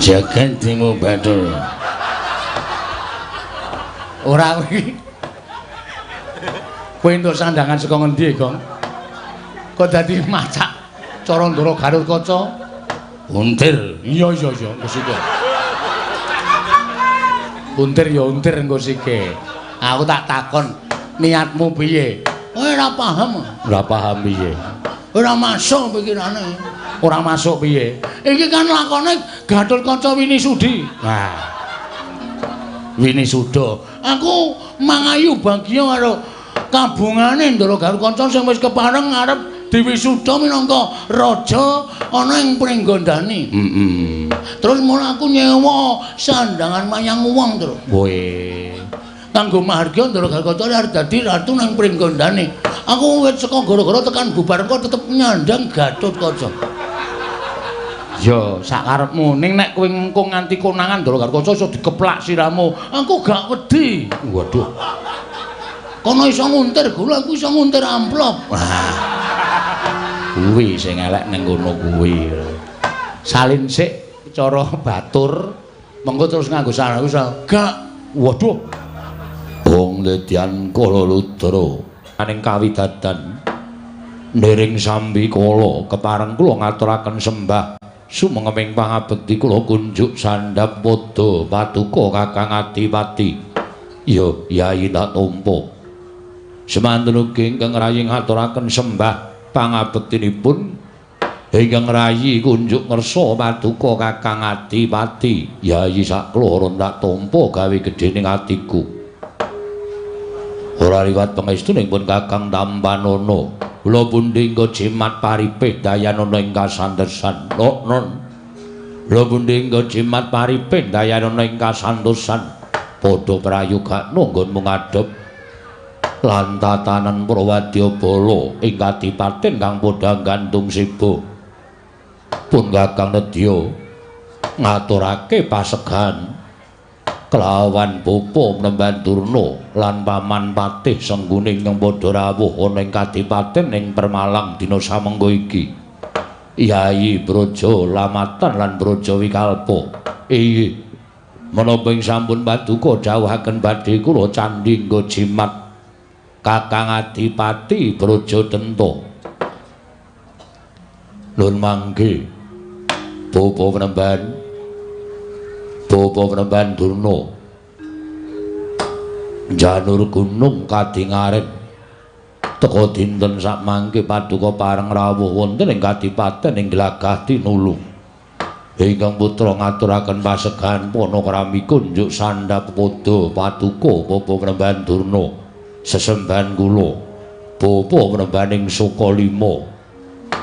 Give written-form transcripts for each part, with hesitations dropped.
Jagan dimu bathul. Ora kuwi. Kowe entuk sandangan saka ngendi, Gong? Kok dadi macak cara Ndara Gatot Kaca? Untir. Iya iya iya, engko sike. Untir ya untir engko sike. Aku tak takon, niatmu piye? Ora paham. Ora paham piye? Ora masuk pikirane. Ora masuk piye? Iki kan lakone Gatot Kaca Winisudi. Nah. Winisuda. Aku mangayu bagya karo kabungane Ndara Gatot Kaca sing wis kepareng arep diwisuda minangka raja ana ing Pringgondani. Heeh. Terus mula aku nyewa sandangan mayang wong, Tru. Kowe. Kanggo mahargya Ndara Gatot Kaca arep dadi ratu nang Pringgondani. Aku wis saka gara-gara tekan Bubarengka tetep nyandang Gatot Kaca. Ya, sakarepmu. Ning nek kowe engko nganti konangan Ndara Gatot Kaca iso dikeplak sirahmu. Aku gak wedi. Waduh. Kono iso nguntir gula, aku iso nguntir amplop. Wah. Kuwi sing elek ning kono kuwi. Salin sik cara batur, mengko terus nganggo sarung gak. Waduh. Wong ledyan kala ludra aning kawidadan niring sambi kala kepareng kula ngaturaken sembah sumengeping pangabekti kula kunjuk sandhap padha paduka Kakang Adipati. Ya Yai tak tampa. Semanten ugi ingkang rayi ngaturaken sembah pangabektinipun ingkang rayi kunjuk ngersa paduka Kakang Adipati. Yai sakloron tak tampa gawe gedhening atiku. Ora liwat pangestuning pun Kakang Tampanana. Kula pundi engko jimat paripih dayanana ing kasantosan. Non. Kula pundi engko jimat paripih dayanana ing kasantosan. Padha prayogakna nggonmu ngadhep lan tatanan Prawadyabala ing kadipaten kang padha gantung siba. Pun Kakang nedya ngaturake pasegan kelawan Bapa Mnemban Durna lan Paman Patih Sengguning kang padha rawuh ana ing kadipaten ing Permalang dina samengko iki. Yayi Braja Lamatan lan Braja Wikalpa. Inggih. Menapa ing sampun paduka dawuhaken badhe kula candhi nggo jimat Kakang Adipati Braja Denta. Nun mangke Bapa Mnemban Bapa Mnemban Durna njanur gunung kadingaren teka dinten sakmangke paduka pareng rawuh wonten ing kadipaten ing Glagah Tinulu. Ingkang putra ngaturaken pasegahan panakrami kunjuk sandhap padha paduka Bapa Mnemban Durna sesembahan kula Bapa Mnembaning Sukalima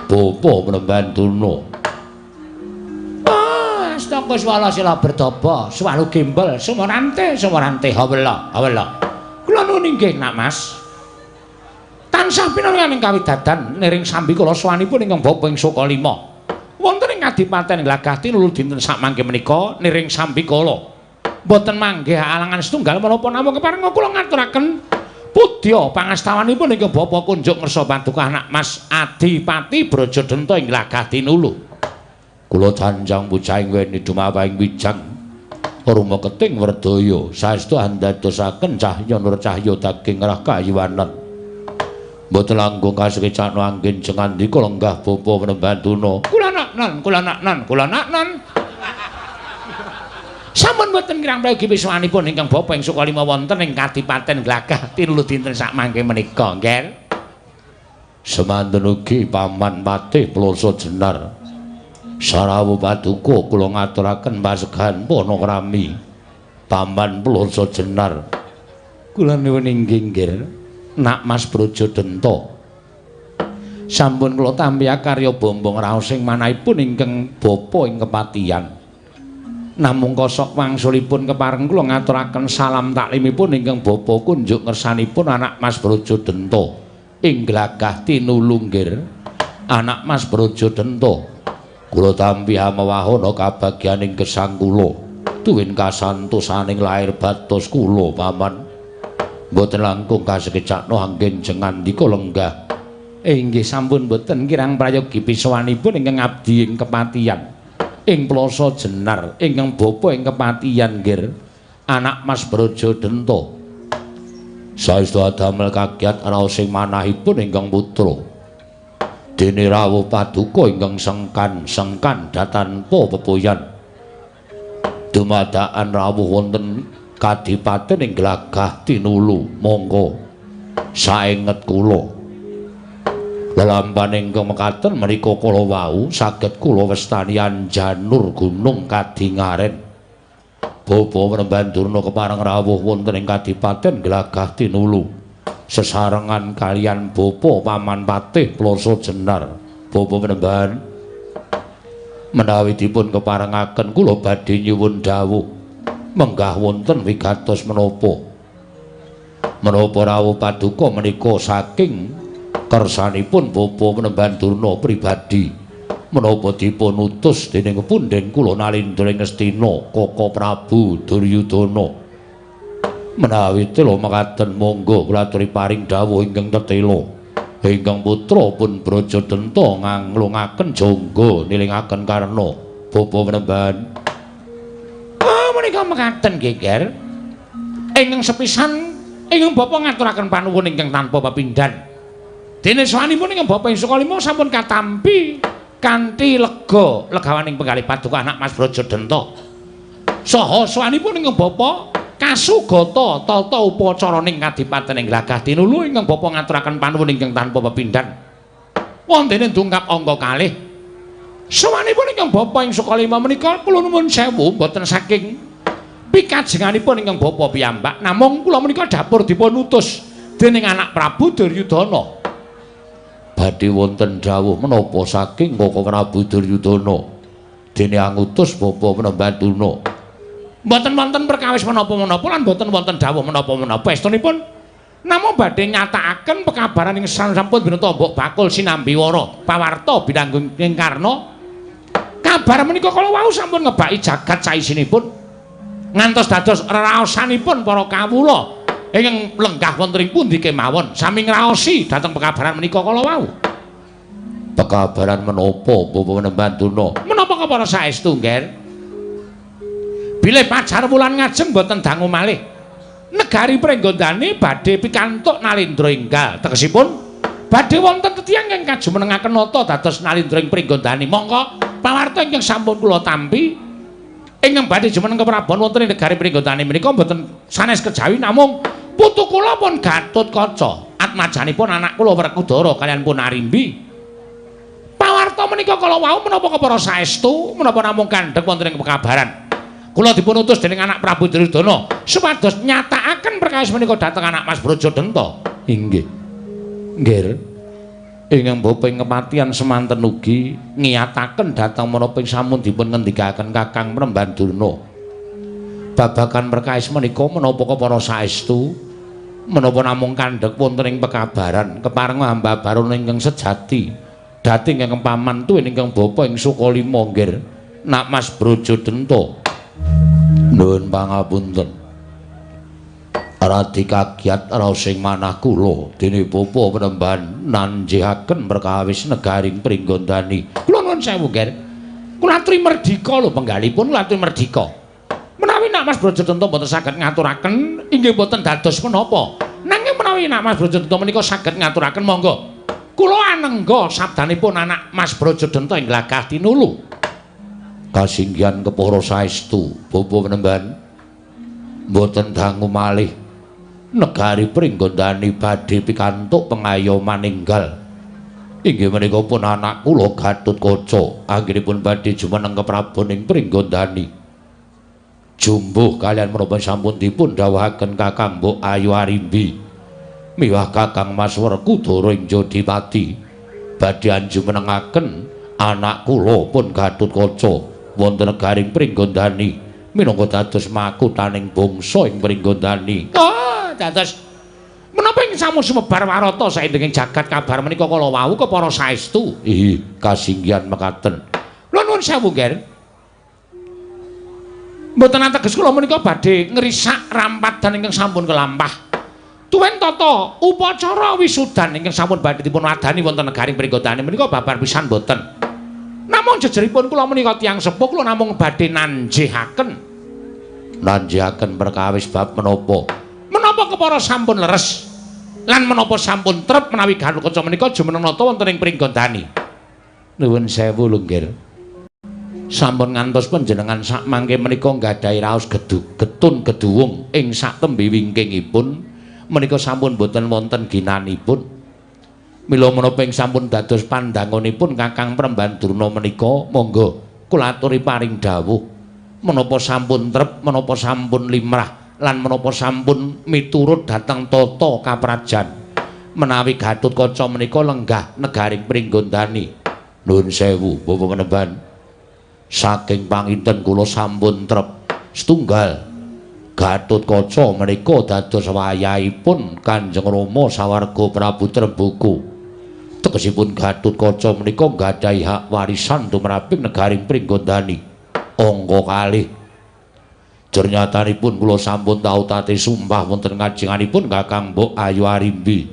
Bapa Mnemban Durna. Astaka swala sila bertapa, swalu gembel, sumorante, sumorante, hawela, hawela. Kula nuwun inggih, Nak Mas. Tansah pinangan ing kawidadan niring sambi kula sowanipun ingkang Bapa ing Sukalima. Wonten ing kadipaten Glagah Tinulu dinten sakmangke menika niring sambi kula. Mboten manggih alangan setunggal menapa namung keparenga kula ngaturaken pudya pangastawanipun ingkang Bapa kunjuk ngersa paduka Anak Mas Adipati Braja Denta ing Glagah Tinulu. Kula canjang bocahing weni dumawahing wijang rumeketing werdaya saestu andadosaken cahya nur cahya daging rah kayuwanan. Mboten langkung kasekecakna anggen jengandika lenggah Bapa Mnemban Durna. Kula naknan, kula naknan, kula naknan. Sampun mboten kirang prayogi wiswanipun ingkang Bapa ing Sukalima wonten ing Kadipaten Glagah Tinulu dinten sakmangke menika, nggih. Semanten ugi Paman Patih Ploso Jenar. Sarawu paduka kula ngaturaken pasegahan panakrami. Paman Ploso Jenar. Kula nuwun inggih nggih, Nak Mas Brajadenta. Sampun kula tampi karya bombong raos ing manahipun ingkang bapa ing kepatihan. Namung kosok wangsulipun kepareng kula ngaturaken salam taklimipun ingkang bapa kunjuk ngersanipun anak Mas Brajadenta ing glagah tinulu nggih. Anak Mas Brajadenta. Kula tampi hamawahana kabagyaning gesang kula. Tuwin kasantosaning lair batos kula paman. Mboten langkung kasekecakno anggen jengandika lenggah. Inggih sampun boten kirang prayogi pisawanipun ingkang abdi ing kepatihan. Ing Ploso Jenar ingkang bapa ing kepatihan nggih. Anak Mas Brajadenta. Saestu adamel kagiat raos ing manahipun ingkang putra. Dene rawuh paduka ingkang sengkan-sengkan datanpa pepoyan. Dumadakan rawuh wonten kadipaten ing glagah tinulu mongko saenget kula. Lelampahan ingkang mekaten menika kala wau saged kula wastani anjanur gunung Kadingaren. Bapa Panembahan Durna kepareng rawuh wonten ing kadipaten glagah tinulu sesarengan kalian bapa Paman Patih Ploso Jenar. Bapa Panembahan menawi dipun keparengaken kula badhe nyuwun dawuh menggah wonten wigatos menapa. Menapa rawuh paduka menika saking kersanipun bapa Panembahan Durna pribadi menapa dipun utus dening punden kula Nalindra ing Ngastina Kaka Prabu Duryudana. Menawi tela mekaten monggo kula aturi paring dawuh ingkang tetela. Ingkang putra pun Brajadenta nganglungaken jangga nilingaken karna. Bapa Panembahan. Ah menika mekaten geger. Ingkang sepisan ingkang bapa ngaturaken panuwun ingkang tanpa pepindhan. Dene sawanipun ingkang bapa ing Sukalima sampun katampi kanthi lega legawaning penggalih paduka anak Mas Brajadenta. Saha sawanipun ingkang bapa kasugata tata upacaraning kadipaten ing glagah tinulu ingkang bapa ngaturaken panuwun ingkang tanpa pepindhan. Wontene dungkap angka kalih. Sawanipun ingkang bapa ing Sukalima menika kula nuwun sewu boten saking pikajenganipun ingkang bapa piyambak namung kula menika dapur dipun utus dening anak Prabu Duryudana. Badhe wonten dawuh menapa saking Kaka Prabu Duryudana dene angutus bapa Panembahan Durna. Mboten wonten perkawis menapa-menapa lan mboten wonten dawuh menapa-menapa estunipun namung badhe nyatakaken pekabaran ing sampun binata mbok bakul sinambi wara pawarta binanggung ing Karna. Kabar menika kala wau sampun ngebaki jagat saisinipun ngantos dados reraosanipun para kawula ingkang lenggah wonten ing pundi kemawon sami ngraosi dhateng pekabaran menika kala wau. Pekabaran menapa Bapak Panembahan Durna? Menapa kepara saestu, Ngger? Bilih pacar wulan ngajeng boten dangu malih. Negari Pringgondani badhe pikantuk Nalindra enggal. Tegesipun badhe wonten tiyang ingkang kajumenengaken nata dados Nalindra ing Pringgondani. Mongko pawarta ingkang sampun kula tampi ingkang badhe jumeneng keprabon wonten ing negari Pringgondani menika boten sanes kejawi namung putu kula pun Gatotkaca. Atmajanipun anak kula Werkudara kaliyan pun Arimbi. Pawarta menika kala wau menapa kepara saestu menapa namung kandhek wonten ing pekabaran. Kula dipun utus dening anak Prabu Duryudana supados nyatakaken perkawis menika dhateng anak Mas Brajadenta. Inggih. Nggih. Ingkang bapa ing kepatihan semanten ugi ngiyataken dhateng menapa ing sampun dipun ngendikaken Kakang Panembahan Durna. Babagan perkawis menika menapa kepara saestu menapa namung kandhek wonten ing pekabaran kepareng hamba barana ingkang sejati dhateng ingkang paman tuwin ingkang bapa ing Sukalima nggih Nak Mas Brajadenta. Nuwun pangapunten. Radi kagiat raos ing manah kula dene bapa Panembahan nanjihaken perkawis negaring Pringgondani. Kula nuwun sewu, Nger. Kula aturi merdika lho penggalipun kula aturi merdika. Menawi Nak Mas Brajadenta mboten saged ngaturaken inggih mboten dados menapa. Nanging menawi Nak Mas Brajadenta menika saged ngaturaken monggo. Kula anengga sabdanipun anak Mas Brajadenta ing glagah tinulu. Kasinggihan kepara saestu bapa Panembahan mboten dangu malih negari Pringgondani badhe pikantuk pengayoman enggal. Inggih menika pun anak kula Gatotkaca anggenipun badhe jumeneng keprabon ing Pringgondani. Jumbuh kalian menapa sampun dipun dawuhaken Kakang Mbok Ayu Arimbi miwah Kakang Mas Werkudara ing Jodipati badhe anjumenengaken anak kula pun Gatotkaca wonten negaring Pringgondani minangka dados makutaning bangsa ing Pringgondani. Oh, dados menapa ing sampun sumebar warata saindenging jagat kabar menika kala wau kepara saestu. Ih, kasinggihan mekaten. Kula nuwun sewu, Nger. Mboten ateges kula menika badhe ngrisak rampadan ingkang sampun kelampah. Tuwin tata upacara wisudan ingkang sampun badhe dipun wadani wonten negaring Pringgondani menika babar pisan mboten. Namung jejeripun kula menika tiyang sepuh kula namung badhe nanjihaken. Nanjihaken perkawis bab menapa? Menapa kepara sampun leres lan menapa sampun trep menawi Gatotkaca menika jumeneng nata wonten ing Pringgondani. Nuwun sewu lho, Nggir. Sampun ngantos panjenengan sak mangke menika nggadahi raos getun geduwung ing sak tembe wingkingipun menika sampun boten wonten ginanipun. Mila menapa ing sampun dados pandangunipun Kakang Premban Durna menika monggo kula aturi paring dawuh menapa sampun trep, menapa sampun limrah lan menapa sampun miturut dhateng tata kaprajan menawi Gatotkaca menika lenggah negaring Pringgondani. Nuwun sewu Bapak Penemban. Saking panginten kula sampun trep setunggal Gatotkaca menika dados wayahipun Kanjeng Rama sawarga Prabu Tremboko. Tegesipun Gatotkaca menika nggadahi hak warisan tumraping negaring Pringgondani. Angka kalih jernyatanipun kula sampun tau tate sumpah wonten ngajenganipun Kakang Mbok Ayu Arimbi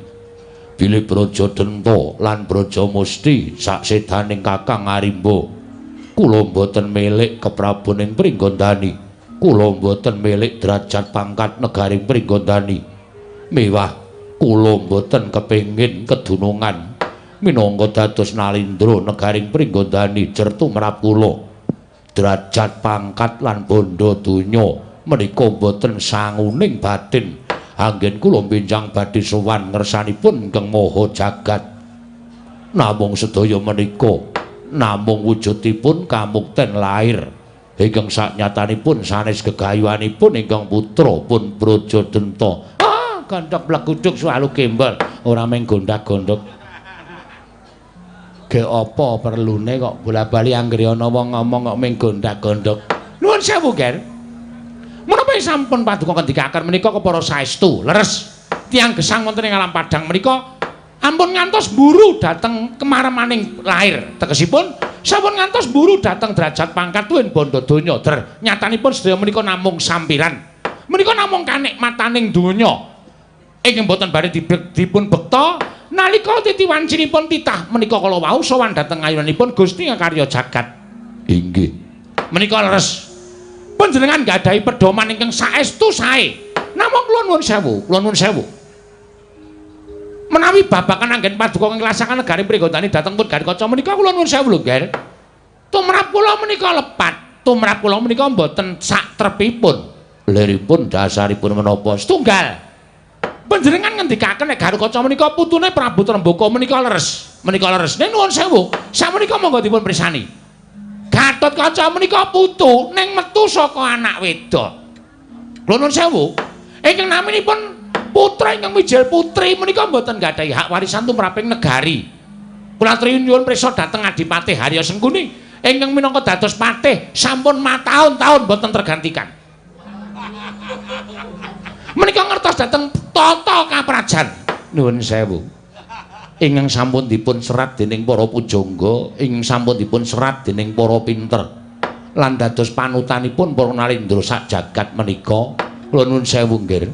bilih Braja Denta lan Braja Musti saksedaning Kakang Arimba. Kula mboten milik keprabuning Pringgondani. Kula mboten milik derajat pangkat negaring Pringgondani. Miwah kula mboten kepengin kedunungan minangka dados nalindra negaring Pringgondani jer tumrap kula. Derajat pangkat lan bondo donya menika mboten sanguning batin. Anggen kula benjang badhe sowan ngersanipun Ingkang Maha Jagat. Namung sedaya menika namung wujudipun kamukten lair ingkang saknyatanipun sanes gegayuhanipun ingkang putra pun Braja Denta. Ah, gondhok bleguduk suwalu gembol, ora mung gondhak-gondhok. Ge apa perlune kok bola-bali anggere ana wong ngomong kok mung gondhak-gondhok. Nuwun sewu, Ger. Menapa sampun paduka ngendikaken menika kepara saestu? Leres. Tiyang gesang wonten ing alam padhang menika ampun ngantos mburu dhateng kemaremaning lair. Tegesipun sampun ngantos mburu dhateng derajat pangkat tuwin bondo donya. Der nyatanipun sedaya menika namung sampiran. Menika namung kanikmataning donya. Ingkang boten badhe dipun bekta nalika titi wancinipun titah menika kala wau sowan dhateng ayunanipun Gusti Ngakarya Jagat. Inggih. Menika leres. Panjenengan nggadahi pedoman ingkang saestu sae. Namung kula nuwun sewu, kula nuwun sewu. Menawi babagan anggen paduka nglasaken negari Pringgondani dhateng pun Gatotkaca menika kula nuwun sewu lho, Nger. Tumrap kula menika lepat, tumrap kula menika mboten sak trepipun. Liripun dasaripun menapa? Setunggal. Panjenengan ngendikaken nek Gatotkaca menika putune Prabu Tremboko menika leres. Menika leres. Ning nuwun sewu, sakmenika monggo dipun pirsani. Gatotkaca menika putu ning metu saka anak wedok. Kula nuwun sewu, ingkang naminipun putra ingkang mijil putri menika mboten nggadahi hak warisan tumraping negari. Kula aturi nyuwun prisa dhateng Adipati Harya Sengkuni ingkang minangka dados patih sampun mataun-taun mboten tergantikan. Menika ngertos dhateng tata kaprajan. Nuwun sewu. Ingkang sampun dipun serat dening para pujangga, ingkang sampun dipun serat dening para pinter lan dados panutanipun para nalindra sak jagat menika. Kula nuwun sewu, nggih.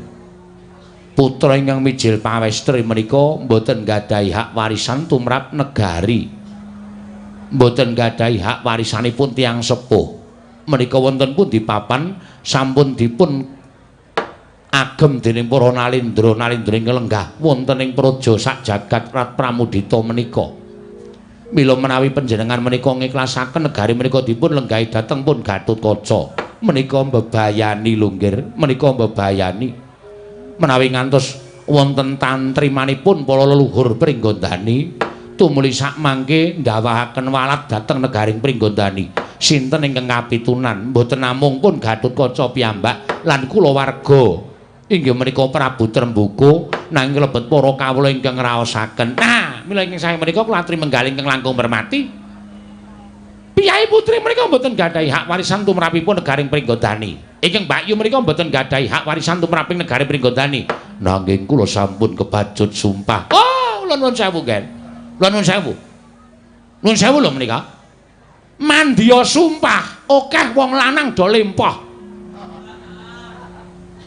Putra ingkang mijil pawestri menika mboten nggadahi hak warisan tumrap negari. Mboten nggadahi hak warisanipun tiyang sepuh. Menika wonten pundi papan sampun dipun agem dening para nalindra-nalindra ingkang lenggah wonten ing praja sak jagat Rat Pramudita menika. Mila menawi panjenengan menika ngiklasaken negari menika dipun lenggahi dhateng pun Gatotkaca. Menika mbebayani lho, nggih, menika mbebayani. Menawi ngantos wonten tantrimanipun para leluhur Pringgondani tumuli sak mangke ndawahaken walad dhateng negaring Pringgondani. Sinten ingkang kapitunan mboten namung pun Gatotkaca piyambak lan kulawarga inggih menika Prabu Tremboko nanging lebet para kawula ingkang ngraosaken. Nah, mila ingkang saking menika kula aturi menggal ingkang langkung permati. Piyai putri menika mboten gadhahi hak warisan tumrapipun negaring Pringgondani. Ingkang mbakyu menika mboten gadhahi hak warisan tumraping negari Pringgondani. Nanging kula sampun kebacut sumpah. Oh, kula nuwun sewu, Gen. Kula nuwun sewu. Nuwun sewu lho menika. Mandya sumpah, akeh wong lanang do lempoh.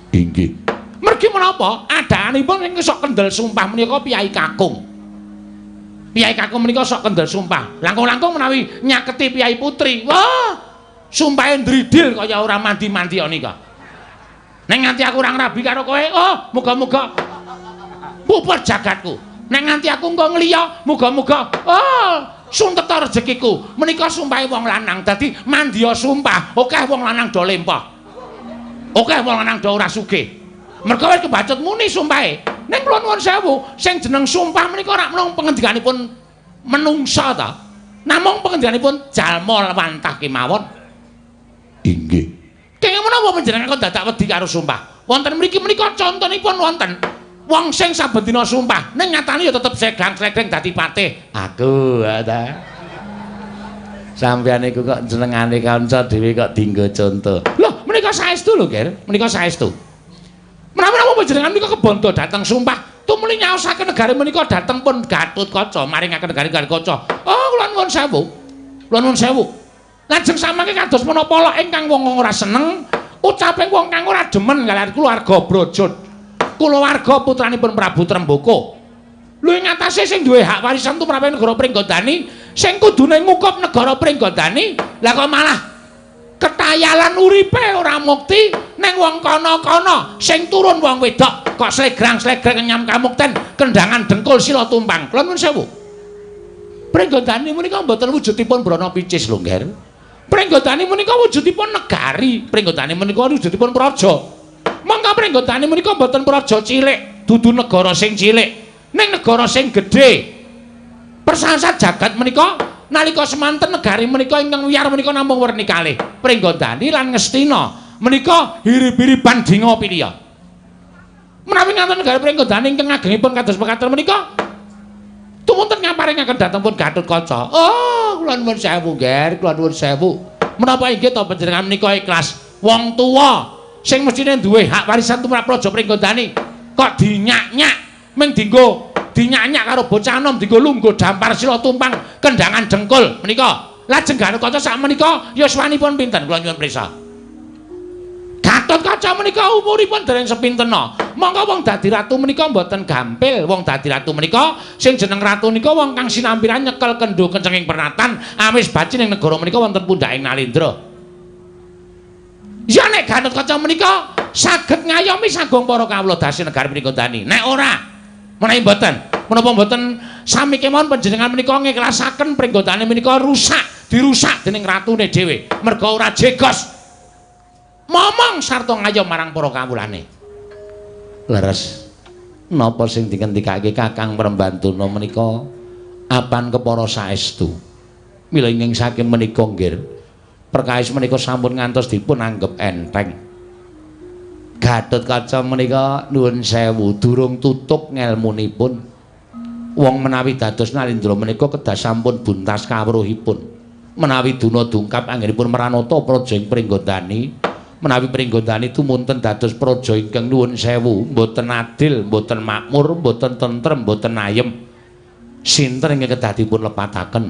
Inggih. Mergi menapa? Adaanipun sing sok kendel sumpah menika piyai kakung. Piyai kakung menika sok kendel sumpah. Langkung-langkung menawi nyaketi piyai putri. Wah, sumpahe ndridil kaya ora mandi-mandi nika. Nek nganti aku ora ngrabi karo kowe, oh, muga-muga pupur jagatku. Nek nganti aku engko ngliya, muga-muga oh, sunteta rezekiku. Menika sumpahe wong lanang. Dadi mandya sumpah, akeh wong lanang do lempoh. Akeh wong lanang do ora sugih. Merga wis kebacut muni sumpahe. Ning kula nuwun sewu, sing jeneng sumpah menika ora mung pengendikanipun menungsa ta. Namung pengendikanipun jalma wantah kemawon. Inggih. Kenging menapa panjenengan kok dadak wedi karo sumpah? Wonten mriki menika contonipun wonten wong sing saben dina sumpah, ning nyatane ya tetep seglang-slegeng dadi patih. Aku ta. Sampeyan iku kok jenengane kanca dhewe kok dienggo conto. Lho, menika saestu lho, Ger. Menika saestu. Menawi panjenengan menika kebandha dhateng sumpah, tumuli nyaosaken negari menika dhateng pun Gatotkaca, maringaken negari Gatotkaca. Oh, kula nuwun sewu. Kula nuwun sewu. Lajeng samangke kados menapa lok ingkang wong ora seneng, ucape wong kang ora demen kaliyan keluarga Braja. Kulawarga putranipun Prabu Tremboko. Lho ing atase sing duwe hak warisan tumrap negara Pringgondani, sing kudune ngukup negara Pringgondani, lah kok malah ketayalan uripe ora mukti ning wong kono-kono sing turun wong wedok kok slegrang-slegreng nyam kamukten kendangan dengkul sila tumpang. Kula nuwun sewu. Pringgondani menika mboten wujudipun brana picis lho, Ngger. Pringgondani menika wujudipun negari, Pringgondani menika wujudipun praja. Mongko Pringgondani menika mboten praja cilik, dudu negara sing cilik, ning negara sing gedhe. Persasat jagat menika nalika semanten negari menika ingkang wiyar menika namung werni kalih, Pringgondani lan Ngastina menika hirib-hiriban dinga piliya. Menawi nganten negari Pringgondani ingkang agengipun kados mekaten menika tumunten ngaparingaken dhateng pun Gatotkaca. Oh, kula nuwun sewu, Ngger, kula nuwun sewu. Menapa inggih to panjenengan menika ikhlas wong tuwa sing mestine duwe hak warisan tumrap Praja Pringgondani kok dinyak-nyak mung dienggo dinyak-nyak karo bocah enom dienggo lungguh dampar sila tumpang kendangan dengkul menika. Lajeng Gatotkaca sak menika yuswanipun pinten kula nyuwun prisa? Gatotkaca menika umuripun dereng sepintena. Monggo wong dadi ratu menika mboten gampil. Wong dadi ratu menika sing jeneng ratu nika wong kang sinampiran nyekel kendho kencenging pernatan awis baci ning negara menika wonten pundhaking Nalendra. Ya nek Gatotkaca menika saged ngayomi sagung para kawula dasi negari Pringgondani. Nek ora menawi mboten, menapa mboten sami kemawon panjenengan menika ngiklasaken Pringgondani menika rusak, dirusak dening ratune dhewe merga ora jegos momong sarta ngayom marang para kawulane. Leres. Napa sing dingendikake Kakang Prembantuna menika apan kepara saestu. Mila ing saking menika nggih, perkawis menika sampun ngantos dipun anggep enteng. Gatotkaca menika nuwun sewu durung tutuk ngelmunipun. Wong menawi dados Nalendra menika kedah sampun buntas kawruhipun. Menawi duna dungkap anggenipun meranata praja ing Pringgondani, menawi Pringgondani tumunten dados praja ingkang nuwun sewu mboten adil, mboten makmur, mboten tentrem, mboten ayem. Sinten ingkang kedah dipun lepataken?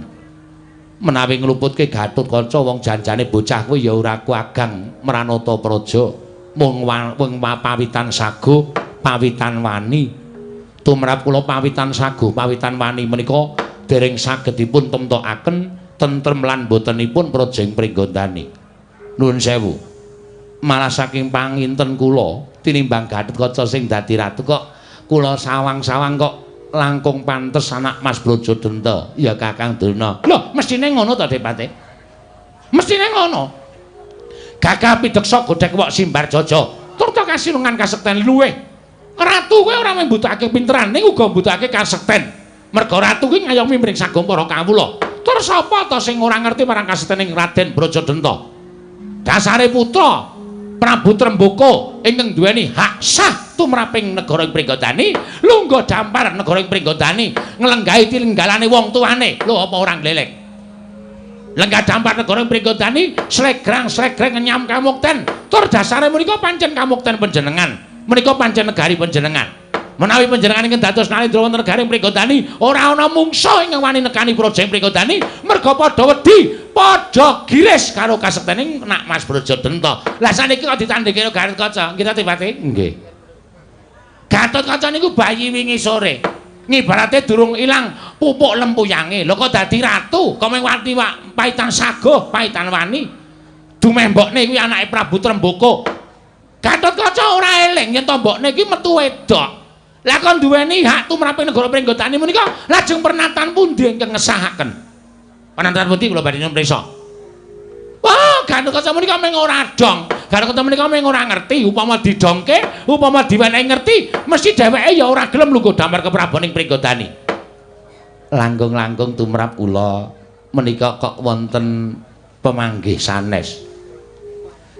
Menawi ngluputke Gatotkaca wong janjane bocah kuwi ya ora kuagang meranata praja, mung pawitan sago, pawitan wani. Tumrap kula pawitan sago, pawitan wani menika dereng saged dipun temtokaken tentrem lan botenipun praja ing Pringgondani. Nuwun sewu. Malah saking panginten kula tinimbang Gatotkaca sing dadi ratu kok kula sawang-sawang kok langkung pantes anak Mas Brajadenta ya Kakang Durna. Lho, mestine ngono to, Depate? Mestine ngono. Gagah pideksa godhek wok simbar jaja. Turta kasinungan kasekten luwih. Ratu kuwi ora mung mbutuhake pinteran, ning uga mbutuhake kasekten. Merga ratu kuwi ngayomi mring sagung para kawula. Tur sapa ta sing ora ngerti marang kasetening Raden Brajadenta? Dasare putra Prabu Tremboko ingkang duweni hak sah tumraping negara ing Pringgondani, lungguh dampar negara ing Pringgondani, nglenggahi tininggalane wong tuane. Lho apa ora nglelek? Lenggah dampar negara ing Pringgondani, slegrang-slegreng ngenyam kamukten. Tur dasare menika pancen kamukten panjenengan. Menika pancen negari panjenengan. Menawi panjenengan ingkang dados Nalendra wonten negari Pringgondani, ora ana mungsuh ingkang wani nekani praja ing Pringgondani, merga padha wedi, padha giris karo kasektening Nak Mas Brajadenta. Lah saniki kok ditandhingi karo Gatotkaca, nggih ta Dipati? Nggih. Gatotkaca niku bayi wingi sore. Ngibarate durung ilang pupuk lempuyange. Lho kok dadi ratu, kok mung wani paitan sagoh, paitan wani. Dumeh mbokne kuwi anake Prabu Tremboko. Gatotkaca ora eling yen to mbokne iki metu wedok. Lah kon duweni hak tumraping negara Pringgondani menika lajeng pernatan pundi ingkang ngesahaken? Pernatan pundi kula badhe mriksa. Wah, Gatotkaca menika mung ora dong. Gatotkaca menika mung ora ngerti upama didongke, upama diwenehi ngerti, mesti dheweke ya ora gelem lungguh damar keprabon ing Pringgondani. Langkung-langkung tumrap kula menika kok wonten pemanggih sanes.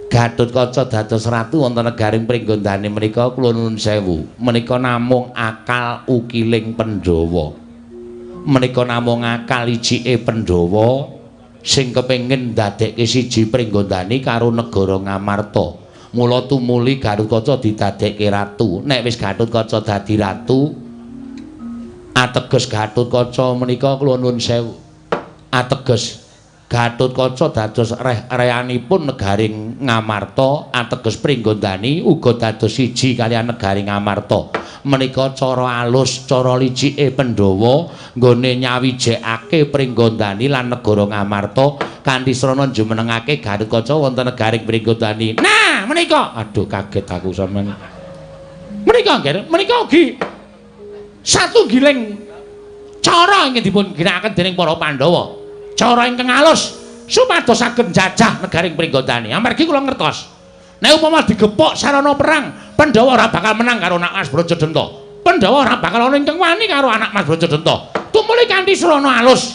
Gatotkaca dados ratu wonten negaring Pringgondani menika kula nuwun sewu. Menika namung akal ukiling Pandhawa. Menika namung akal icike Pandhawa sing kepengin ndadekke siji Pringgondani karo negara Ngamarta. Mula tumuli Gatotkaca didadekke ratu. Nek wis Gatotkaca dadi ratu, ateges Gatotkaca menika kula nuwun sewu. Ateges Gatotkaca dados reh-rehanipun negaring Ngamarta, ateges Pringgondani uga dados siji kaliyan negari Ngamarta. Menika cara alus, cara licike Pandhawa nggone nyawijekake Pringgondani lan negara Ngamarta kanthi srana jumenengake Gatotkaca wonten negaring Pringgondani. Nah, menika aduh kaget aku sampean. Menika nggih, menika ugi satunggiling cara ingkang dipun ginakaken dening para Pandhawa. Cara ingkang alus supados saged njajah negaring Pringgondani. Amargi kula ngertos. Nek upama digepuk sarana perang, Pandhawa ora bakal menang karo Nak Mas Brajadenta. Pandhawa ora bakal ana ingkang wani karo anak Mas Brajadenta. Tumuli kanthi srana alus.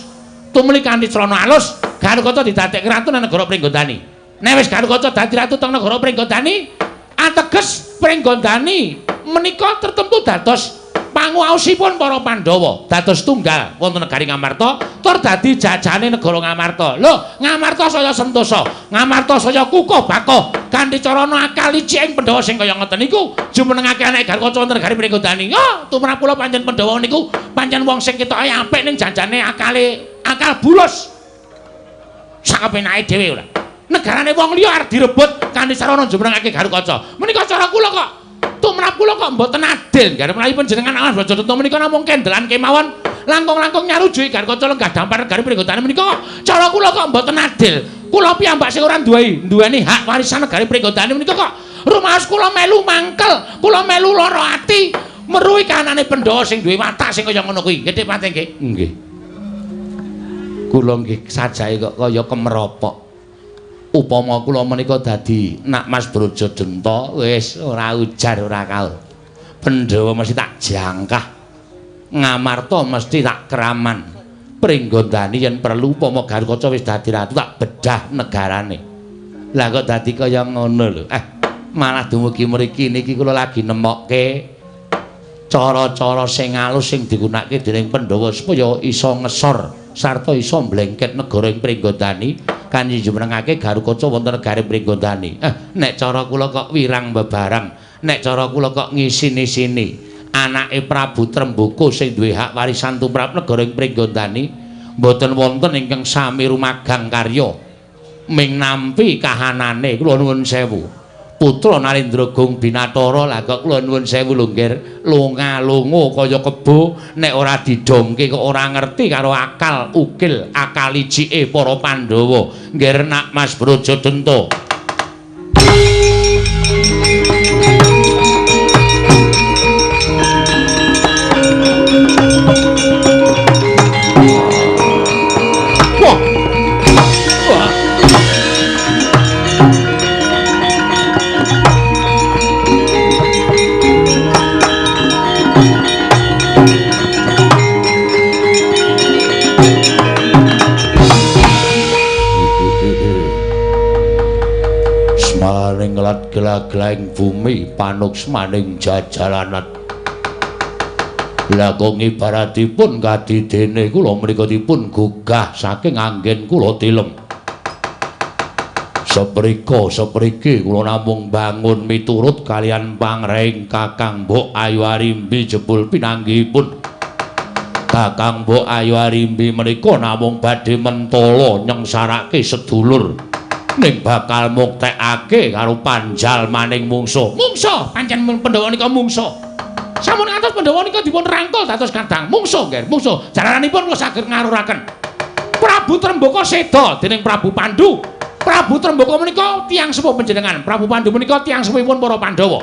Tumuli kanthi srana alus, Gatotkaca didadekke ratu nang negara Pringgondani. Nek wis Gatotkaca dadi ratu teng negara Pringgondani, ateges Pringgondani menika tertentu dados panguwaosipun para Pandhawa, dados tunggal wonten negari Ngamarta tur dadi jajane negara Ngamarta. Lho, Ngamarta saya sentosa, Ngamarta saya kukuh bakoh kanthi carana akal licik ing Pandhawa sing kaya ngoten niku jumenengake anake Gatotkaca wonten negari Pringgondani. Oh, tumrap kula pancen Pandhawa niku pancen wong sing ketoke apik ning janjane akale akal bulus. Sakapenake dhewe ora. Negarane wong liya arep direbut kanthi sarana jumenengake Gatotkaca. Menika cara kula kok tumrap kula kok mboten adil. Garep menawi panjenengan Mas Brajadenta menika namung kendelan kemawon langkung-langkung nyarujuki Gatotkaca lenggah dampar negari Pringgondani menika cara kula kok mboten adil. Kula piyambak sing ora duweni hak warisan negari Pringgondani menika kok rumaos kula melu mangkel, kula melu lara ati meruhi kanane Pandhawa sing duwe watak sing kaya ngono kuwi. Nggih, Pak nggih. Nggih. Kula nggih sajake kok kaya kemeropok. Upama kula menika dadi Nak Mas Brajadenta wis ora ujar ora kaul. Pandhawa mesti tak jangkah. Ngamarta mesti tak keraman. Pringgondani yen perlu upama Gatotkaca wis dadi ratu tak bedah negarane. Lah kok dadi kaya ngono lho. Malah dumugi mriki niki kula lagi nemokke cara-cara sing alus sing digunakake dening Pandhawa supaya iso ngesor sarta iso mblengket negara ing Pringgondani kanthi jumenengake Gatotkaca wonten negari Pringgondani. Nek cara kula kok wirang bebarang, nek cara kula kok ngisini-sini anake Prabu Tremboko sing duwe hak warisan tumrap negara ing Pringgondani mboten wonten ingkang sami rumagang karya ming nampi kahanane. Kula nuwun sewu. Putra Narendra Gung Binatara lah kok kula nuwun sewu lho nggih, lunga-lunga kaya kebo nek ora didongke kok ora ngerti karo akal ukil akal licike para Pandhawa. Nggih Nak Mas Brajadenta. Wah. Wah. Maring lat gelaglaing bumi panuksmaning jajalanan. Lah kok ngibaratipun kadidene kula menika dipun gugah saking anggen kula tilem. Seprika sepriki kula namung bangun miturut kaliyan pangreing Kakang Mbok Ayu Arimbi jebul pinanggihipun. Kakang Mbok Ayu Arimbi menika namung badhe mentala nyengsarake sedulur ning bakal muktekake karo panjalmaning mungsuh. Mungsuh, pancen Pandhawa nika mungsuh. Sampun ngantos Pandhawa nika dipun rangkul dados kadang mungsuh, nggih, mungsuh. Jalaranipun kula saged ngaruraken. Prabu Trembaka seda dening Prabu Pandu. Prabu Trembaka menika tiyang sepuh panjenengan. Prabu Pandu menika tiyang sepuhipun para Pandhawa.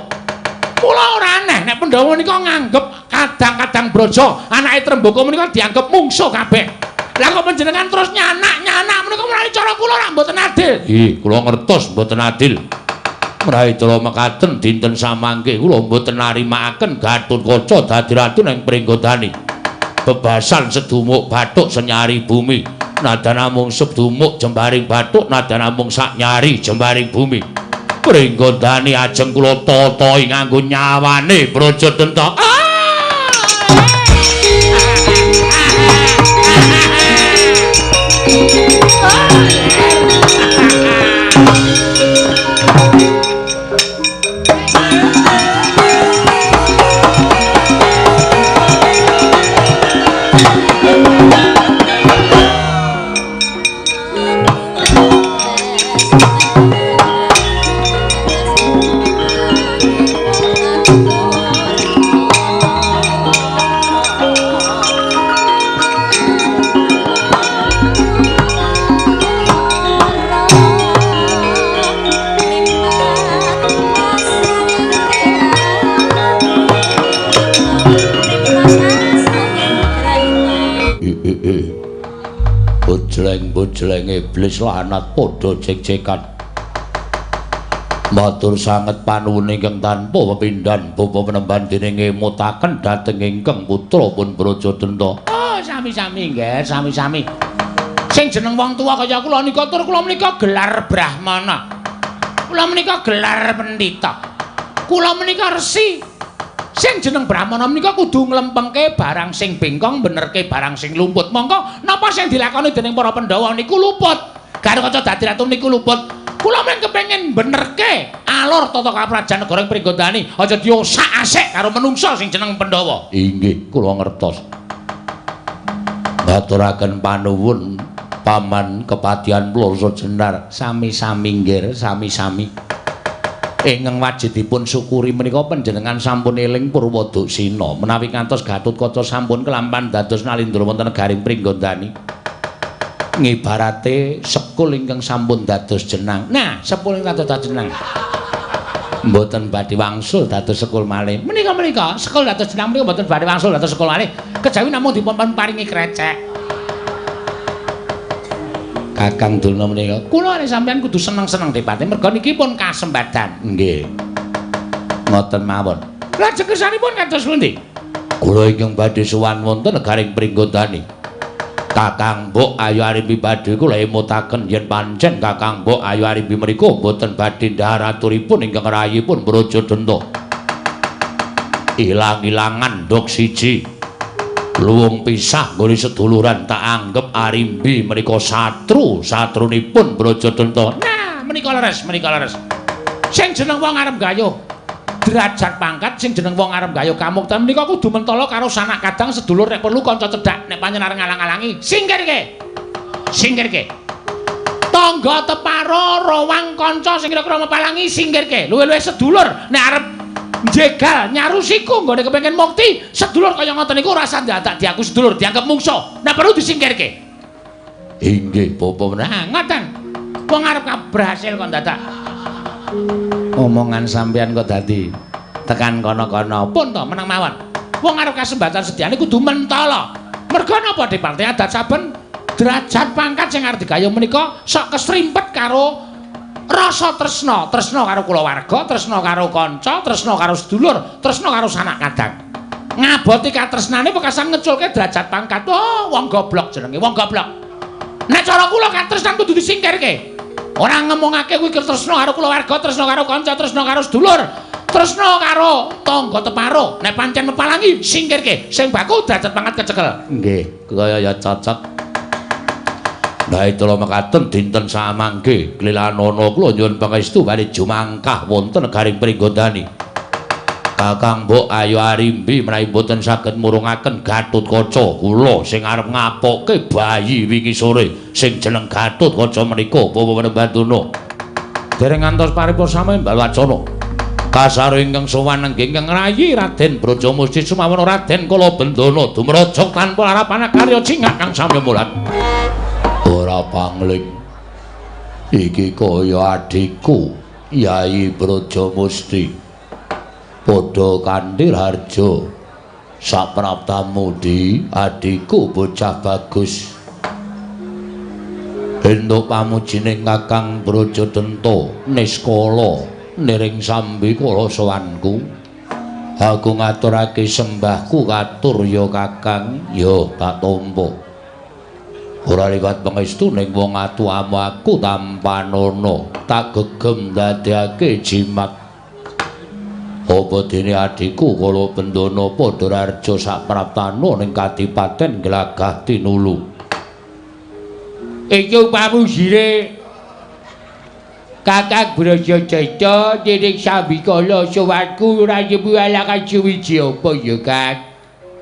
Mula ora aneh nek Pandhawa menika nganggep kadang-kadang Braja anake Trembaka menika dianggep mungsuh kabeh. Lah kok panjenengan terus nyanak-nyanak menika menawi cara kula ora mboten adil. Nggih, kula ngertos mboten adil. Mrawi cara mekaten dinten samangke kula mboten narimakaken Gatotkaca dadi ratu ing Pringgondani. Bebasan sedumuk bathuk senyari bumi. Nadan namung sedumuk jembaring bathuk, nadan namung sak nyari jembaring bumi. Pringgondani ajeng kula tata nganggo nyawane Brajadenta. Bojleng-bojleng iblis lanat padha jek-jekan. Matur sanget panuwun ingkang tanpa pepindhan bapa penemban dening ngemutaken dhateng ingkang putra pun Brajadenta. Oh, sami-sami nggih, sami-sami. Sing jeneng wong tuwa kaya kula nika tur kula menika gelar brahmana. Kula menika gelar pendhita. Kula menika resi. Sing jeneng brahmana menika kudu nglempengke barang sing bengkong, benerke barang sing lumput. Mongko napa sing dilakoni dening para Pandhawa niku luput. Gatotkaca dadi ratu niku luput. Kula men kepengin benerke alur tata kaprajan negara Pringgondani, aja diosak-asik karo menungsa sing jeneng Pandhawa. Inggih, kula ngertos. Ngaturaken panuwun paman kepatihan Ploso Jenar. Sami-sami nggih, sami-sami. Ingkang wajib dipun syukuri menika panjenengan sampun eling Purwoduksina menawi ngantos Gatotkaca sampun kelampan dados nalindra wonten negaring Pringgondani. Ngibarate sekul ingkang sampun dados jenang. Nah, sepul ingkang dados jenang. Mboten badhe wangsul dados sekul malih. Menika-menika sekul dados jenang menika mboten badhe wangsul dados sekul malih. Kejawi namung dipun paringi krecek. Kakang Durna menika kula arep sampeyan kudu seneng-seneng depate merga niki pun kasembadan. Nggih. Ngoten mawon. Lajeng kersanipun kados pundi? Kula ingkang badhe sowan wonten negaring Pringgondani. Kakang Mbok Ayu Arimbi badhe kula emutaken yen pancen Kakang Mbok Ayu Arimbi menika mboten badhe ndhahar aturipun ingkang rayipun Brajadenta. Ilang-ilangan nduk siji. Luwung pisah nggone seduluran tak anggep Arimbi menika satru satrunipun Brajadenta. Nah, menika leres, menika leres. Sing jeneng wong arep gayuh derajat pangkat, sing jeneng wong arep gayuh kamuktan menika kudu mentala karo sanak kadang sedulur nek perlu kanca cedhak nek pancen arep ngalang-alangi singkirke. Singkirke. Tangga teparo rawang kanca sing kira-kira mepalangi singkirke. Luwih-luwih sedulur nek arep njegal nyarusiku nggone kepengin mukti sedulur kaya ngoten niku ora usah ndadak diaku sedulur dianggep mungsuh nek perlu disingkirke. Inggih bapa. Nah ngoten wong arep berhasil kok ndadak omongan sampeyan kok dadi tekan kono-kono. Pun to meneng mawon wong arep kasembatan sediane kudu mentala merga napa diparte adat saben derajat pangkat sing arep digayuh menika sok kesrimpet karo rasa tresna, tresna karo kulawarga, tresna karo kanca, tresna karo sedulur, tresna karo sanak kadang. Ngaboti katresnane pekasan ngeculke derajat pangkat. Oh, wong goblok jenenge, wong goblok. Nek cara kula katresnan kudu disingkirke. Ora ngomongake kuwi tresna karo kulawarga, tresna karo kanca, tresna karo sedulur, tresna karo tangga teparo. Nek pancen mepalangi singkirke, sing baku derajat pangkat kecekel. Nggih, kaya ya cocok. Nah itulah mekaten dinten samangke klilanana kula nyuwun pangestu badhe jumangkah wonten garing Pringgondani. Kakang Mbok Ayu Arimbi menawi mboten saged murungaken Gatotkaca kula sing arep ngapokke bayi wingi sore sing jeneng Gatotkaca menika Bapak Nembantuna. Dereng ngantos paripurna sami mbal wacana. Kasaro ingkang sowan nenggih ingkang rayi Raden Brajamusti Sumawana Raden Kalabendana dumraja tanpa harapan karya cingak kang samya mulat. Ora pangling iki kaya adhiku Yayi Brajamusti padha kanthi harja sapraptamu di adhiku bocah bagus entuk pamujining Kakang Brajadenta niskala niring sambi kala sowanku aku ngaturake sembahku katur ya Kakang ya tak tampa. Ora liwat pangestu ning wong atuamu aku tampanana tak gegem ndadekake jimat. Apa dene adhiku Kalabendana padha rarja sapraptana ning kadipaten Glagah Tinulu. Iki pamujine Kakang Brajadenta niring sambikala sowanku ora nyebu alakan suwiji apa ya Kang.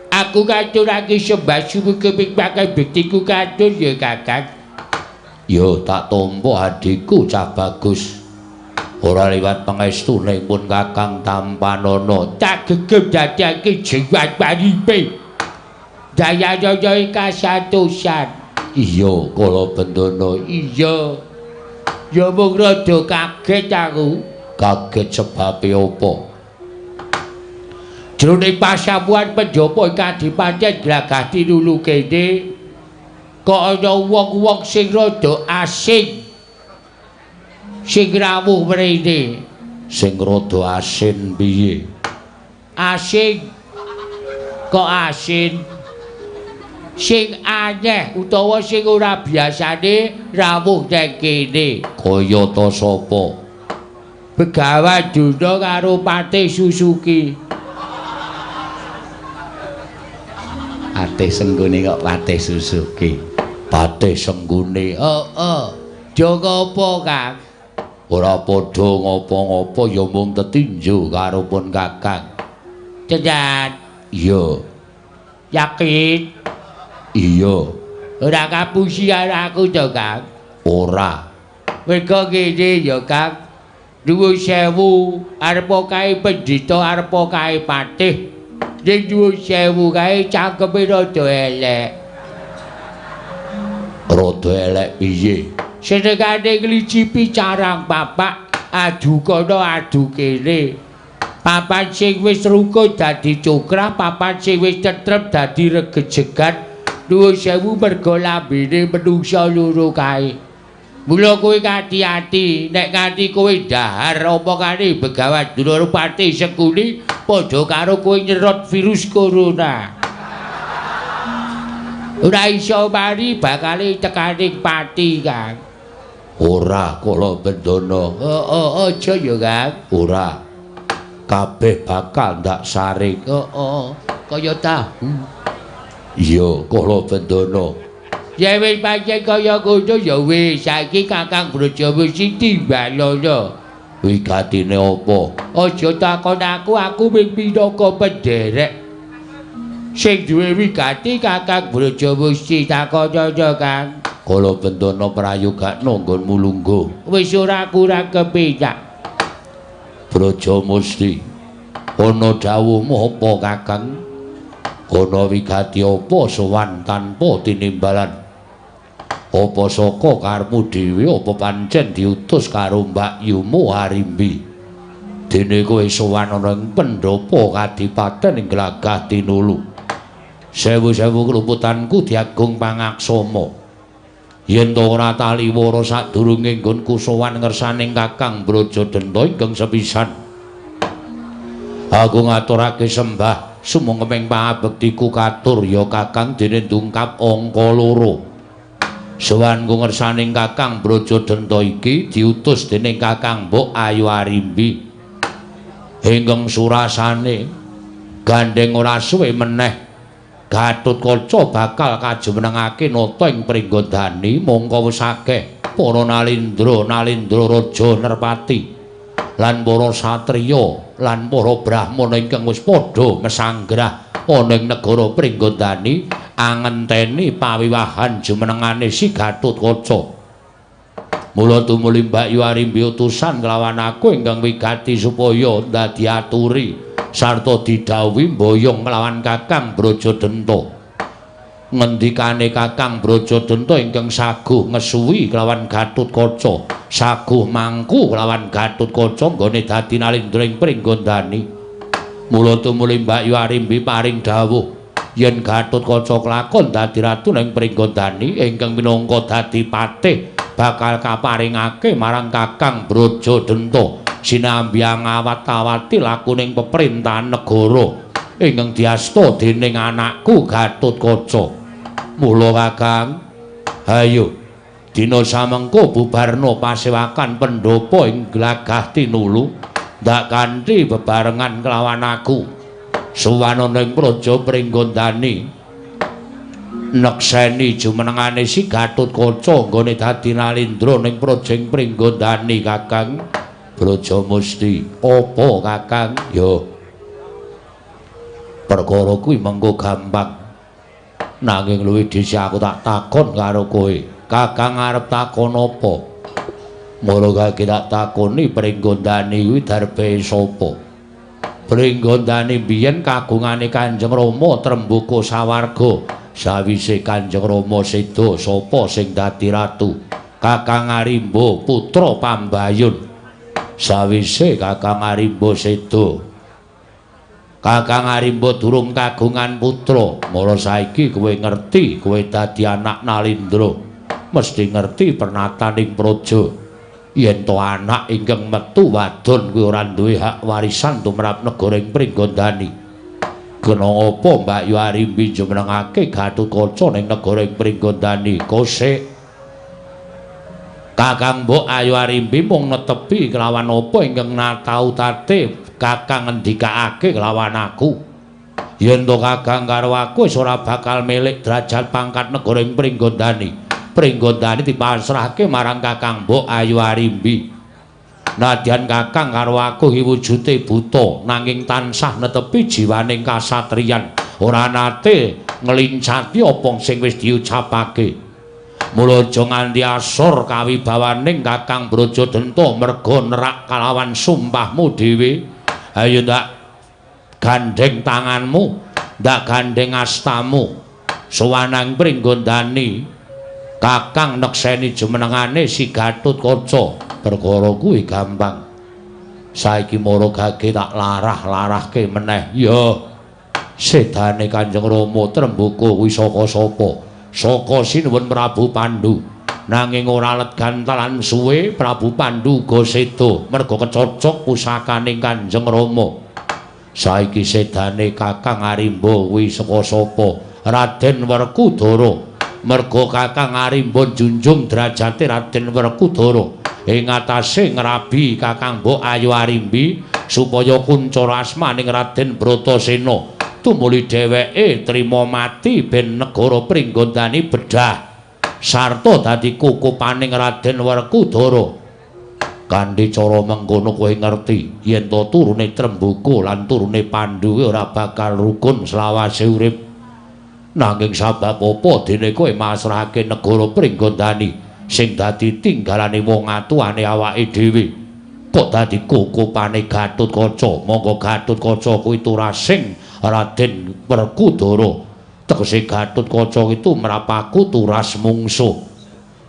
Aku ngaturake sembah sumukeping pakai bektiku katur ya Kakang. Ya tak tampa adhiku cah bagus. Ora liwat pangestu ning pun Kakang tampanana tak gegem dadekake jiwat paripe. Dayana kasatosan. Iya Kalabendana. Iya. Ya mung rada kaget aku. Kaget sebabe apa? Jroning pasamuan penjapa kadipaten Glagah Tinulu kene kok ana wong-wong sing rada asing sing rawuh mrene. Sing rada asin piye? Asing kok asin? Sing aneh utawa sing ora biasane rawuh nang kene. Kaya ta sapa? Begawan Durna karo Patih Susuki. Patih Senggune kok Patih Susuki. Patih Senggune. Heeh. Jo ngopo, Kang? Ora padha ngopo-ngopo ya mung tetinju karo pun Kakang. Tenan. Iya. Yakin? Iya. Ora kapusi karo aku to, Kang? Ora. Mergo ngene ya, Kang. Nuwun sewu arep kae pendhita arep kae patih. Ning nuwun sewu kae cangkeme rada elek. Rada elek piye? Senengane nglicipi carang papak, adu kono adu kene. Papan sing wis rukun dadi cokrah, papan sing wis tentrem dadi regejegan. Nuwun sewu merga lambene menungsa loro kae. Mula kowe ati-ati nek nganti kowe dahar omongane Begawan Durna Patih Sengkuni padha karo kowe nyerot virus corona. Ora iso mari bakale tekaning pati, Kang. Ora Kalabendana. Heeh, aja ya, Kang. Ora. Kabeh bakal ndak saring. Heeh, kaya tahu. Iya, Kalabendana. Ya wis pancen kaya ngono ya wis, saiki Kakang Brajamusti timbalono. Wigatine apa? Aja takon aku, aku mung minangka penderek. Sing duwe wigati Kakang Brajamusti takonono, Kang. Kalabendana prayogakno nggonmu lungguh. Wis ora kurang kepenak. Brajamusti, ana dawuhmu apa, Kakang? Ana wigati apa sowan tanpa tinimbalan? Apa saka karepmu dhewe apa pancen diutus karo mbakyumu Arimbi? Dene kowe sowan ana ing pendhapa kadipaten ing Glagah Tinulu. Sewu-sewu kluputanku diagung pangaksama. Yen to ora taliwara sadurunge nggonku sowan ngersaning Kakang Brajadenta ingkang sepisan. Aku ngaturake sembah sumangga pangabektiku katur ya Kakang dene ndungkap angka 2. Sowanku ngersaning Kakang Brajadenta iki diutus dening Kakang Mbok Ayu Arimbi. Ingkang surasane gandheng ora suwe meneh Gatotkaca bakal kajumenengake nata ing Pringgondani mongko wis akeh para nalindra nalindra raja nerpati lan para satriya lan para brahmana ingkang wis padha mesanggrah ana ing negara Pringgondani angenteni pawiwahan jumenengane si Gatotkaca. Mula tumuli Mbak Yu Arimbi utusan kelawan aku ingkang wigati supaya dadi aturi sarta didhawuhi mboyong kelawan Kakang Brajadenta. Ngendikane Kakang Brajadenta ingkang saguh ngesuwi kelawan Gatotkaca, saguh mangku kelawan Gatotkaca nggone dadi nalindra ing Pringgondani. Mula tumuli Mbak Yu Arimbi paring dawuh yen Gatotkaca kelakon dadi ratu ning Pringgondani ingkang minangka dadi patih bakal kaparingake marang Kakang Brajadenta sinambi ngawat-awati lakuning peperintahan negara ingkang diasta dening anakku Gatotkaca. Mula Kakang, hayo dina samengko bubarna pasewakan pendhapa ing Glagah Tinulu ndak kanthi bebarengan kelawan aku. Sowan ana ing Praja Pringgondani nekseni jumenengane si Gatotkaca nggone dadi nalindra ning praja ing Pringgondani. Kakang Brajamusti, apa Kakang? Ya perkara kuwi mengko gampang, nanging luwih dhisik aku tak takon karo kowe. Kakang arep takon apa? Mula kaki tak takoni Pringgondani kuwi darbe sapa? Pringgondani biyen kagungane Kanjeng Rama Trembuka sawarga. Sawise Kanjeng Rama seda, sapa sing dadi ratu? Kakang Arimba putra Pambayun. Sawise Kakang Arimba seda, Kakang Arimba durung kagungan putra. Mula saiki kowe ngerti, kowe dadi anak nalindra mesti ngerti pernataning praja. Yen to anak ingkang metu wadon kuwi ora duwe hak warisan tumrap negara ing Pringgondani. Kena apa Mbak Yu Arimbi jumenengake Gatotkaca ning negara ing Pringgondani? Kosek Kakang Mbok Ayu Arimbi mung netepi kelawan apa ingkang natautate Kakang ngendikake kelawan aku. Yen to Kakang karo aku wis ora bakal milik derajat pangkat negara ing Pringgondani. Pringgondani dipasrahke marang Kakang Mbok Ayu Arimbi. Nadyan Kakang karo aku iki wujude buta nanging tansah netepi jiwaning kasatriyan, ora nate ngelincati apa sing wis diucapake. Mula aja nganti asor kawibawaning Kakang Brajadenta merga nerak kalawan sumpahmu dhewe. Ayo ndak gandheng tanganmu, ndak gandheng astamu. Sowanang Pringgondani Kakang nekseni jumenengane si Gatotkaca. Perkara kuwi gampang. Saiki mara gage tak larah-larahke meneh. Ya sedane Kanjeng Rama Trembuka kuwi saka sapa? Saka Sinuwun Prabu Pandu. Nanging ora let gantalan suwe Prabu Pandu uga seda merga kecocok pusakaning Kanjeng Rama. Saiki sedane Kakang Arimba kuwi saka sapa? Raden Werkudara. Merga Kakang Arimba njunjung derajate Raden Werkudara ing atase ngrabi Kakang Mbok Ayu Arimbi supaya kuncara asmaning Raden Bratasena. Tumuli dheweke trima mati ben negara Pringgondani bedhah sarta dadi kukupaning Raden Werkudara. Kanthi cara mengkono kowe ngerti yen to turune Trembuka lan turune Pandu kuwi ora bakal rukun selawase urip. Nanging sabab apa dene kowe masrahake negara Pringgondani sing dadi tinggalane wong atuane awake dhewe kok dadi kukupane Gatotkaca? Monggo Gatotkaca kuwi turasing Raden Werkudara. Tegese Gatotkaca itu mrapaku turas mungsuh.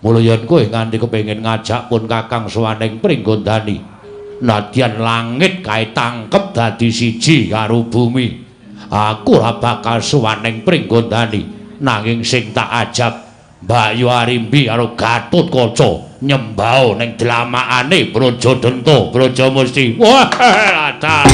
Mula yen kowe nganti kepengin ngajak pun Kakang sowan ing Pringgondani, nadyan langit kae tangkep dadi siji karo bumi, aku ora bakal sowan ing Pringgondani. Nanging sing tak ajab Mbak Yu Arimbi karo Gatotkaca nyembao ning dlamakane Brajadenta Brajamusti. Wah, latar.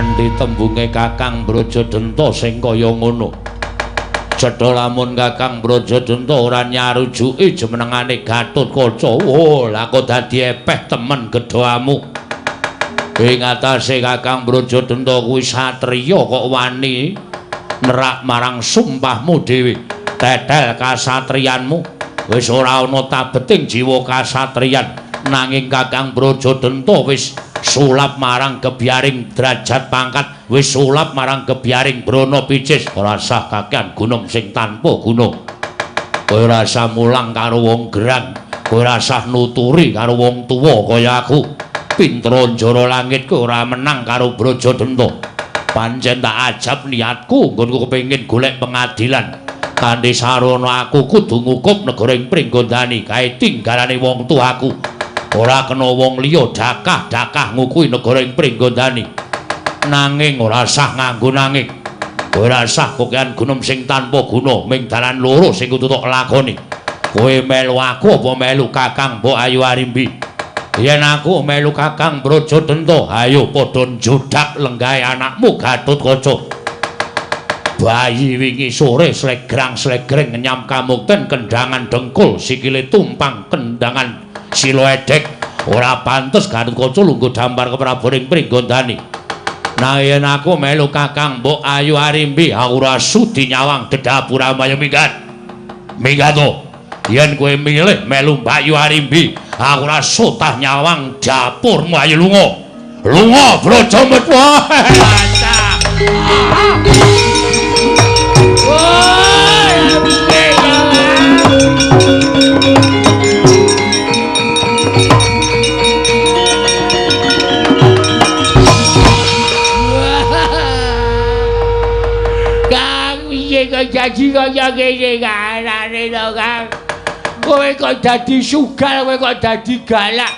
Kanthi tembunge Kakang Brajadenta sing kaya ngono. Cetha lamun Kakang Brajadenta ora nyarujuki jumenengane Gatotkaca. Oh, lah kok dadi epeh temen gedhamu. Ing atase Kakang Brajadenta kuwi satriya kok wani nerak marang sumpahmu dhewe. Tetel kasatriyanmu wis ora ana tabeting jiwa kasatriyan, nanging Kakang Brajadenta wis sulap marang gebyaring derajat pangkat, wis sulap marang gebyaring brana picis. Ora sah kakean gunung sing tanpa guna. Kowe ora sah mulang karo wong gerang, kowe ora sah nuturi karo wong tuwa kaya aku. Pinter njara langit kowe ora menang karo Brajadenta. Pancen tak ajab niatku nggonku kepengin golek pengadilan. Kanthi sarana aku kudu ngukup negara ing Pringgondani kae tinggalane wong tuaku. Ora kena wong liya dakah-dakah ngukui negara ing Pringgondani. Nanging ora sah nganggo nanging. Kowe ora sah kokean gunung sing tanpa guna, ming dalan loro sing kudu tok lakoni. Kowe melu aku apa melu Kakang Mbok Ayu Arimbi? Yen aku melu Kakang Brajadenta, ayo padha njodak lenggahe anakmu Gatotkaca. Bayi wingi sore slegrang-slegreng ngenyam kamukten kendangan dengkul, sikile tumpang kendangan sila edek. Ora pantes Gatotkaca lungguh dampar keprabon ing Pringgondani. Nah yen aku melu Kakang Mbok Ayu Arimbi, aku ora sudi nyawang dedapuramu. Ayo minggat. Minggat to. Yen kowe milih melu Mbak Ayu Arimbi, aku ora sotah nyawang dapurmu. Ayo lunga. Lunga Brajametwa. Kang piye kok janji kaya ngene karane to Kang? Kowe kok dadi sugal, kowe kok dadi galak,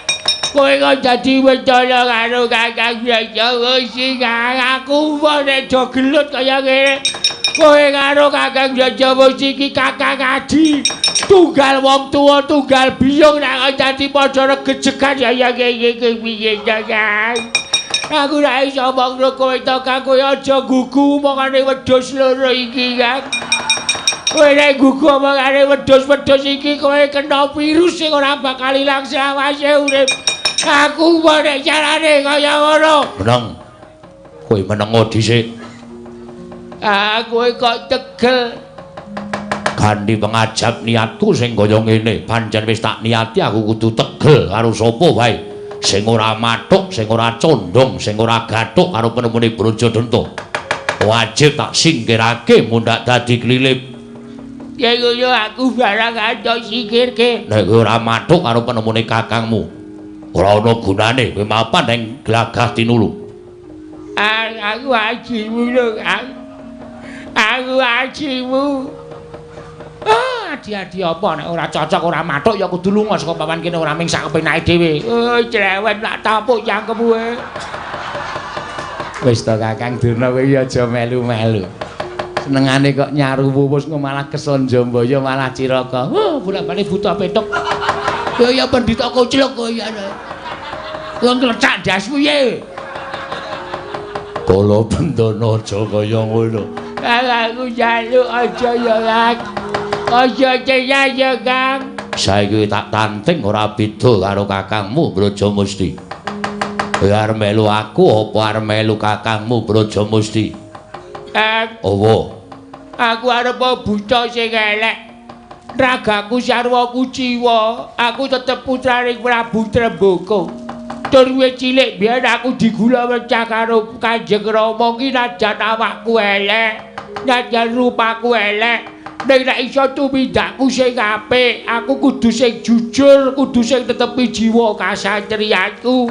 kowe kok dadi wetana karo Kakang Brajamusti. Kang aku nek do gelut kaya ngene. Kowe karo Kakang Brajamusti iki kakang adi, tunggal wong tuwa, tunggal biyung, nek dadi padha regejegan ya ngene iki piye to Kang? Aku ora iso omongno kowe to Kang, kowe aja gugu omongane wedhus loro iki Kang. Kowe nek gugu omongane wedhus-wedhus iki kowe kena virus sing ora bakal ilang selawase urip. Aku nek carane kaya ngono. Meneng. Kowe menengo dhisik. Ah, kowe kok tegel. Kanthi pengajap niatku sing kaya ngene, pancen wis tak niati aku kudu tegel karo sapa wae. Sing ora mathuk, sing ora condong, sing ora gathuk karo penemune Brajadenta. Wajib tak singkirake mundhak dadi klilip. Ya ngono aku barang antuk singkirke. Nek kowe ora mathuk karo penemune kakangmu, ora ana gunane kowe mapan ning glagah tinulu. Aku ajimu lho, Kang. Aku ajimu. Ah, adi-adi apa nek ora cocok ora mathuk ya kudu lunga saka papan kene ora ming sak kepenake dhewe. Oh, cerewet lak tapuk cangkemmu. Wis to Kakang Durna kowe aja melu-melu. Senengane kok nyaru wus malah kesonjambaya malah ciraka. Oh, bolak-balik buta petuk. Ya ya pendhita koclok kowe ya. Wong nglecak ndasmu ye. Kala bendana aja kaya ngono. Aku njaluk aja ya, Kang. Aja ceyah ya, Kang. Saiki tak tanting ora beda karo kakangmu Brajamusti. Kowe arep melu aku apa arep melu kakangmu Brajamusti? Kang. Apa? Aku arep buta sing elek. Ragaku sarwa kuciwa, aku tetep putrane Prabu Trembaka. Tur wis cilik biyen aku digula wecah karo Kanjeng Rama ki najan awakku elek, najan rupaku elek, ning nek iso tumindakku sing apik, aku kudu sing jujur, kudu sing tetepi jiwa kasatriyanku.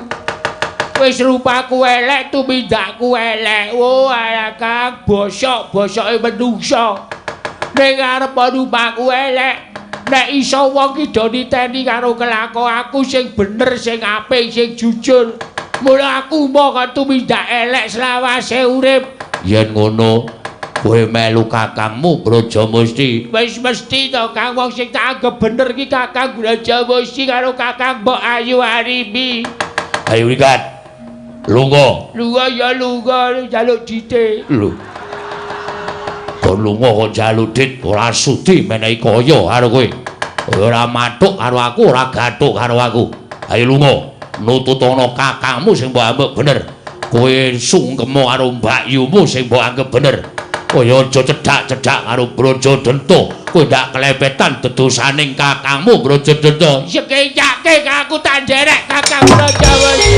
Wis rupaku elek, tumindakku elek. Oh, alah Kang, bosok-bosoke menungsa. Ning arep rupaku elek, nek iso wong ki do niteni karo kelakuanku sing bener, sing apik, sing jujur. Mula aku moko tumindak elek selawase urip. Yen ngono, kowe melu kakangmu Brajamusti. Wis mesti to Kang, wong sing tak anggep bener ki Kakang Brajamusti karo Kakang Mbok Ayu Arimbi. Ayo minggat. Lunga. Lunga ya lunga njaluk dite. Lho. Kon lunga kok njaluk dit ora sudi menehi kaya karo kowe. Ora mathuk karo aku, ora gathuk karo aku. Ayo lunga, nututono kakangmu sing mbok anggep bener. Kowe sungkema karo mbakyumu sing mbok anggep bener. Kowe aja cedhak-cedhak karo Brajadenta. Kowe ndak kelepetan dedosaning kakangmu Brajadenta. Sekecake aku tak nderek Kakang Brajamusti.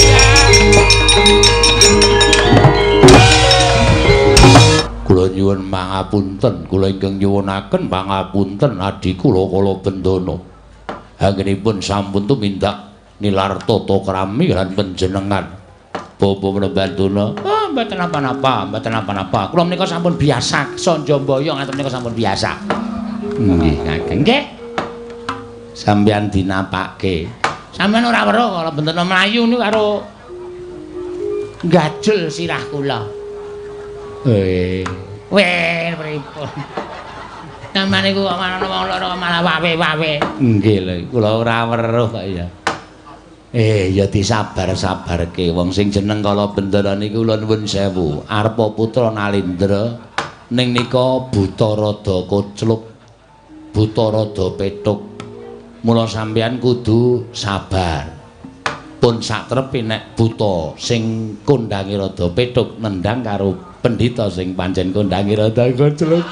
Kula nyuwun pangapunten, kula ingkang nyuwunaken pangapunten adi kula Kalabendana. Anggenipun sampun tumindak nilar tata krami lan panjenengan. Bapak Prabandana. Oh, mboten napa-napa, mboten napa-napa. Kula menika sampun biasa sanjambaya ngaten menika sampun biasa. Nggih, Kakang. Nggih. Sampeyan dinapake. Sampeyan ora weruh Kalabendana mlayu niku karo gajul sirah kula. Weh, weh pripun? Sampeyan niku kok ana wong loro malah wawe-wawe. Nggih lho, kula ora weruh kok ya. Ya disabar-sabarke wong sing jeneng Kalabendana niku kula nuwun sewu. Arpa putra Nalendra ning nika buta rada kocluk, buta rada petuk. Mula sampeyan kudu sabar. Pun satrepe nek buta sing kondange rada petuk nendang karo pendhita sing pancen kondange rada kocluk.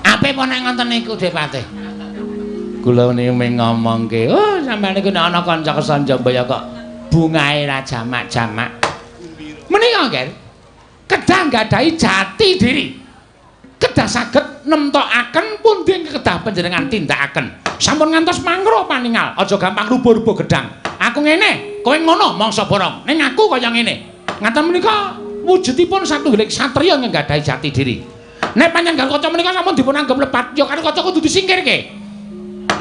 Ape apa nek ngoten niku Depate? Kula niku mung ngomongke, oh sampeyan niku nek ana kanca kesanjambaya kok bungahe ra jamak-jamak. Menika nggih, kedah nggadahi jati diri. Kedah saged nemtokaken pundi ingkang kedah panjenengan tindakaken. Sampun ngantos mangro paningal, aja gampang rubuh-rubuh gedang. Aku ngene, kowe ngono mangsa borong. Ning aku kaya ngene. Ngaten menika wujudipun satunggiling satriya ingkang nggadahi jati diri. Nek pancen kaca menika sampun dipun anggep lepat, ya karo kaca kudu disingkirke.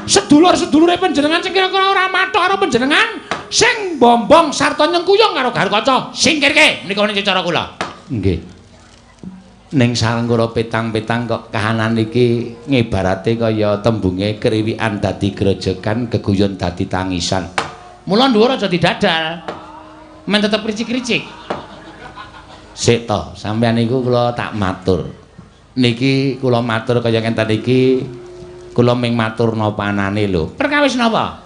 Sedulur-sedulure panjenengan sing kira-kira ora mathuk karo panjenengan, sing bombong sarta nyengkuyung karo Garukaca, singkirke. Menika niki cara kula. Nggih. Ning sarengkara petang-petang kok kahanan iki ngibarate kaya tembunge kriwikan dadi grojogan, geguyon dadi tangisan. Mula dhuwur aja didadal. Men tetep kricik-kricik. Sik to, sampeyan niku kula tak matur. Niki kula matur kaya ngenten iki. Kula ming matur napa anane lho. Perkawis napa?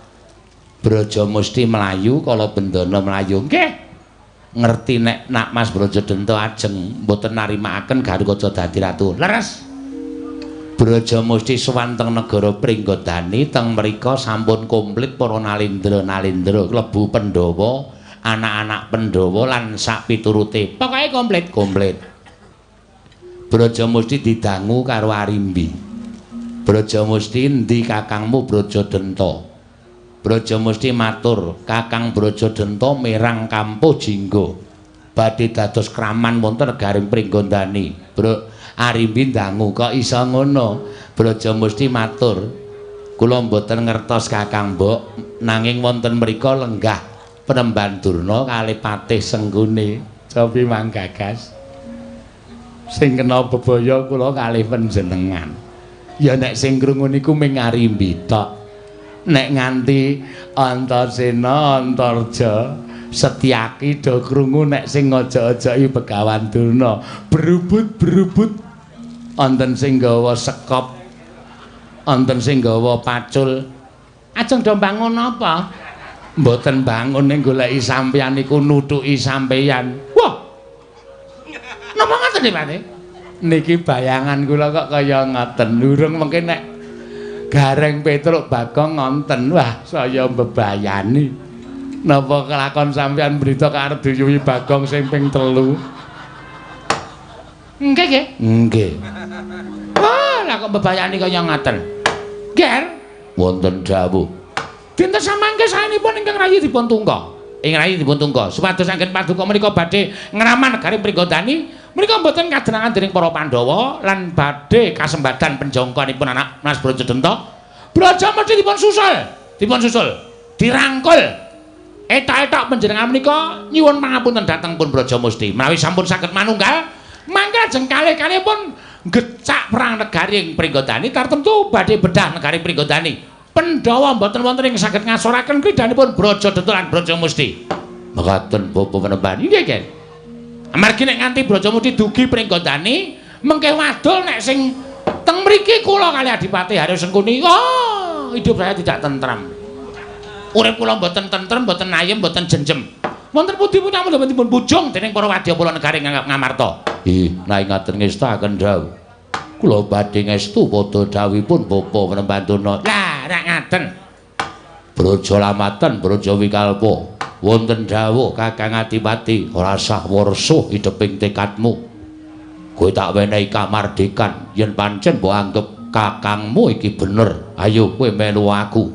Brajamusti mlayu, Kalabendana mlayu. Nggih. Ngerti nek nak Mas Brajadenta ajeng mboten narimakaken Garukaca dadi ratu. Leres. Brajamusti sowan teng negara Pringgodani, teng mriko sampun komplit para nalendra-nalendra klebu Pandhawa, anak-anak Pandhawa lan sak piturute. Pokoke komplit. Komplit. Brajamusti didangu karo Arimbi. Brajamusti endi kakangmu Brajadenta? Brajamusti matur, Kakang Brajadenta merang kampuh jingga. Badhe dados kraman wonten negaring Pringgondani. Arimbi ndangu kok iso ngono? Brajamusti matur, kula mboten ngertos Kakang Mbok, nanging wonten mriku lenggah Penemban Durna kalih Patih Senggune. Cobi manggagas. Sing kena bebaya kula kalih panjenengan. Ya nek sing krungu niku ming Arimbi tok. Nek nganti Antasena, Antarja, Setyaki do krungu nek sing ngojok-ojoki Begawan Durna, berubut-berubut wonten sing gawa sekop, wonten sing gawa pacul. Ajeng do bangun apa? Mboten bangun ning goleki sampeyan niku nutuki sampeyan. Wah. Napa ngoten nggih, Pak? Niki bayangan kula kok kaya ngoten. Urung mengke nek Gareng Petruk Bagong ngonten, wah saya mbebayani. Napa kelakon sampeyan mrita karep duyuhi Bagong sing ping 3? Nggih nggih. Nggih. Wah, lah kok mbebayani kaya ngoten. Ger, wonten dawuh. Dinten samangke saenipun ingkang rayi dipun tungka. Ing rayi dipun tungka supados anggen paduka menika badhe ngraman negari Pringgondani. Menika mboten kadenangan dening para Pandhawa lan badhe kasembadan penjongkonipun anak Mas Brajadenta. Braja mesti dipun susul, dipun susul, dirangkul. Etok-etok panjenengan menika nyuwun pangapunten dhateng pun Brajamusti. Menawi sampun saged manunggal, mangke ajeng kalih-kalihipun gecak perang negari ing Pringgondani tartemtu badhe bedah negari Pringgondani. Pandhawa mboten wonten ing saged ngasoraken kridhanipun Brajadenta lan Brajamusti. Mekaten Bapak Panembahan. Nggih, Ken. Amargi nek nganti Brajamusti dugi Pringgondani, mengke wadul nek sing teng mriki kula kali Adipati Haryo Sengkuni, oh, hidup saya tidak tentram. Urip kula mboten tentrem, mboten ayem, mboten jenjem. Wonten pundi-pundi namung dipun bujung dening para wadyabala negari Ngamarta. Ih, nek ngaten ngestaken dawuh. Kula badhe ngestu padha dawuhipun Bapak Panembahan Durna. Lah, nek ngaten. Braja Lamatan, Braja Wikalpa, wonten dawuh Kakang Adipati, ora sah warsuh ideping tekadmu. Kowe tak wenehi kamardikan yen pancen mbok anggep kakangmu iki bener. Ayo kowe melu aku.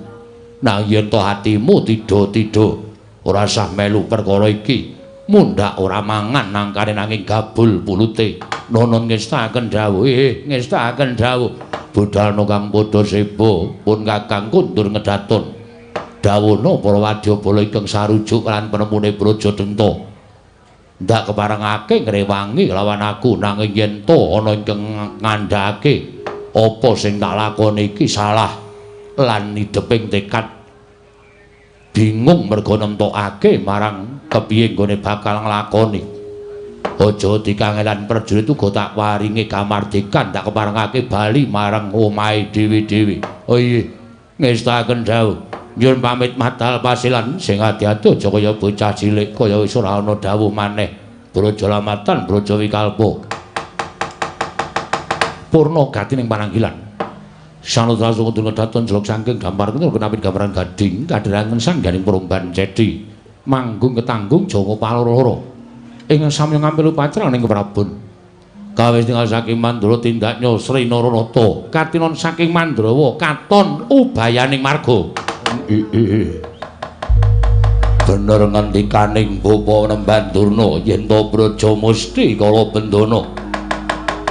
Nang yen to atimu tidha-tidha ora sah melu perkara iki. Mundhak ora mangan nangkane nanging gabul pulute. Nonon ngestaken dawuh, ngestaken dawuh. Budalna kang padha seba pun kakang kundur ngedaton. Dawuhna para wadyabala ingkang sarujuk lan penemune Brajadenta. Ndak keparengake ngrewangi lawan aku nanging yen to ana ingkang ngandhakake apa sing tak lakoni iki salah lan ideping tekad bingung mergo nemtokake marang kepiye nggone bakal nglakoni. Aja dikangelan prajurit uga tak waringi kamardikan, tak keparengake bali marang omahe dhewe-dhewe. Oh iya, ngestaken dawuh. Nyuwun pamit madal pasilan sing ati-ati aja kaya bocah cilik kaya wis ora ana dawuh maneh. Braja Lamatan, Braja Wikalpa. Purna gati ning pananggilan. Sanutra sungguh daton jelok saking gambar kentur kenapin gambaran gading kadherangen sangganing peromban cedi manggung ketanggung Jawa paloro-loro ing samya ngampil upacara ning Prabon. Kawis tinggal saking Mandra tindaknya Sri Naranata katinon saking Mandrawa katon ubayaning marga. Bener ngendikaning Bapak Panembahan Durna yen to Brajamusti kala bendana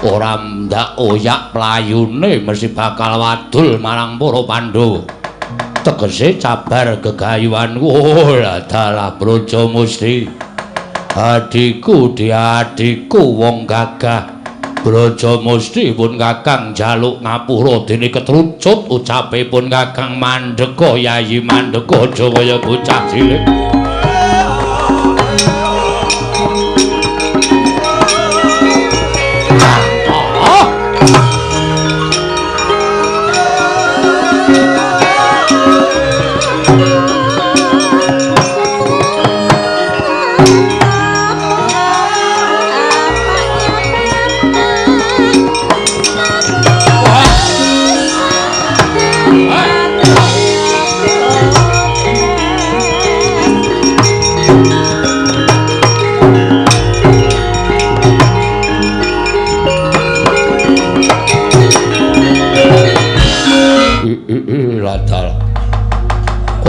ora ndak oyak playune mesti bakal wadul marang para Pandhawa. Tegese cabar gegayuhanku. Oh, dalah Brajamusti. Adhiku diadhiku wong gagah. Brajamusti pun kakang njaluk ngapura dene ketrucut ucape pun kakang mandeka yayi mandeka aja kaya bocah cilik.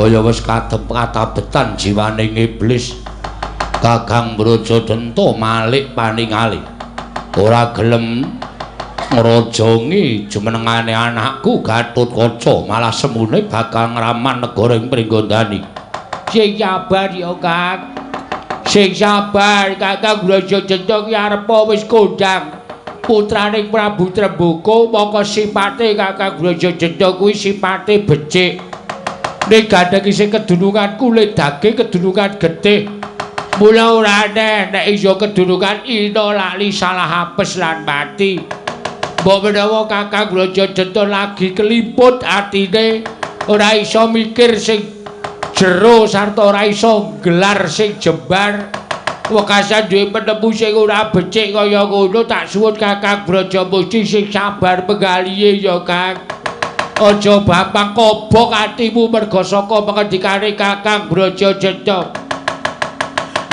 Kaya wis kadep katabetan jiwane iblis. Kakang Brajadenta malik paningali. Ora gelem ngrajangi jumenengane anakku Gatotkaca, malah semune bakal ngraman negara ing Pringgondani. Sing sabar ya, Kang. Sing sabar, Kakang Brajadenta ki arepa wis kondang. Putrane Prabu Tremboko, mongko sipate Kakang Brajadenta kuwi sipate becik. Ning gandeng isih kedunungan kulit daging, kedunungan getih. Mula ora aneh nek iso kedunungan ina lali salah apes lan mati. Mbok menawa Kakang Brajadenta lagi kelimput atine, ora iso mikir sing jero sarta ora iso gelar sing jembar. Wekasan duwe penemu sing ora becik kaya ngono, tak suwun Kakang Brajamusti sing sabar penggalihe ya, Kang. Aja bapak kobok atimu merga saka pengendikane Kakang Brajadenta.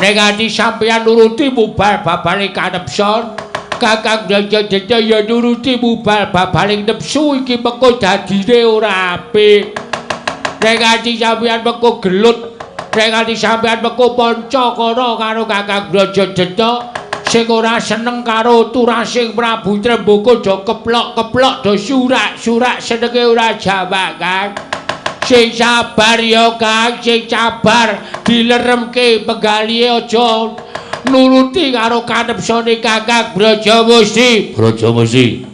Nek ati sampeyan nuruti mubal babaling kanepson, Kakang Brajadenta ya nuruti mubal babaling nepsu iki mengko dadine ora apik. Nek ati sampeyan mengko gelut, nek ati sampeyan mengko panca kana karo Kakang Brajadenta sing ora seneng karo turasing Prabu Tremboko do keplok-keplok do surak-surak senenge ora jawab, Kang. Sing sabar ya, Kang, sing sabar dileremke penggalihe aja nuruti karo kanepsone Kakang Brajamusti. Brajamusti.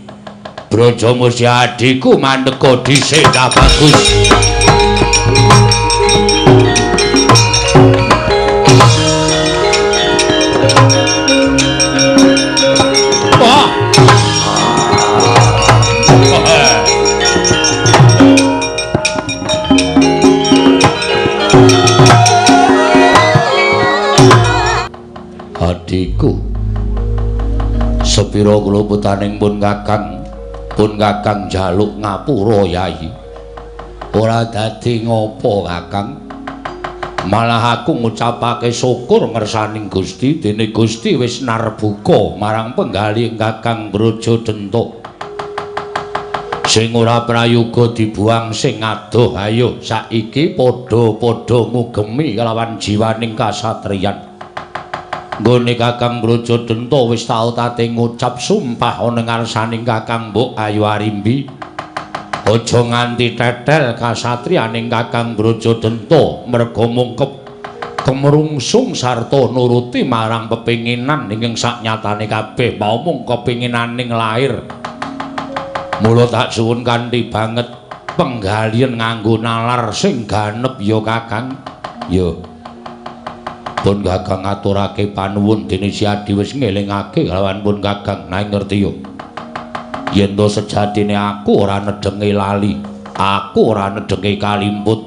Brajamusti adhiku mandeka dhisik ta bagus. adhiku. Sepira kula putaning pun Kakang njaluk ngapura Yai. Ora dadi ngopo Kakang. Malah aku ngucapake syukur ngersaning Gusti, dene Gusti wis narbuka marang penggalih Kakang Brajadenta. Sing ora prayoga dibuang sing adoh, ayo saiki padha-padha ngugemi kelawan jiwaning kasatriyan. Nggone Kakang Brajadenta wis tau tate ngucap sumpah ana ngarsaning Kakang Mbok Ayu Arimbi. Aja nganti tetel kasatriyaning Kakang Brajadenta merga mungkep kemrungsung sarta nuruti marang pepinginan ingkang saknyatane kabeh mau mung kepinginaning lair. Mula tak suwun kanthi banget penggalian nganggo nalar sing ganep ya Kakang. Ya. Pun Kakang ngaturake panuwun dene Si Adi wis ngelingake kelawan pun Kakang nanging ngerti yo. Yen to sejatine aku ora nedhenge lali, aku ora nedhenge kalimput.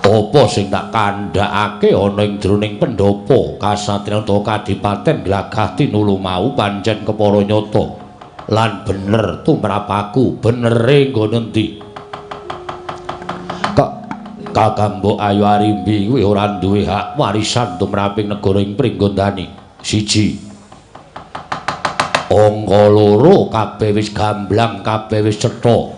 Apa sing tak kandhakake ana ing jroning pendhapa kasatriyan utawa kadipaten Glagah Tinulu mau pancen kepara nyata lan bener tumrap aku, benere nggon endi? Kok Kakang Mbok Ayu Arimbi kuwi ora duwe hak warisan tumraping negara ing Pringgondani. Siji. Angka loro kabeh wis gamblang, kabeh wis cetha.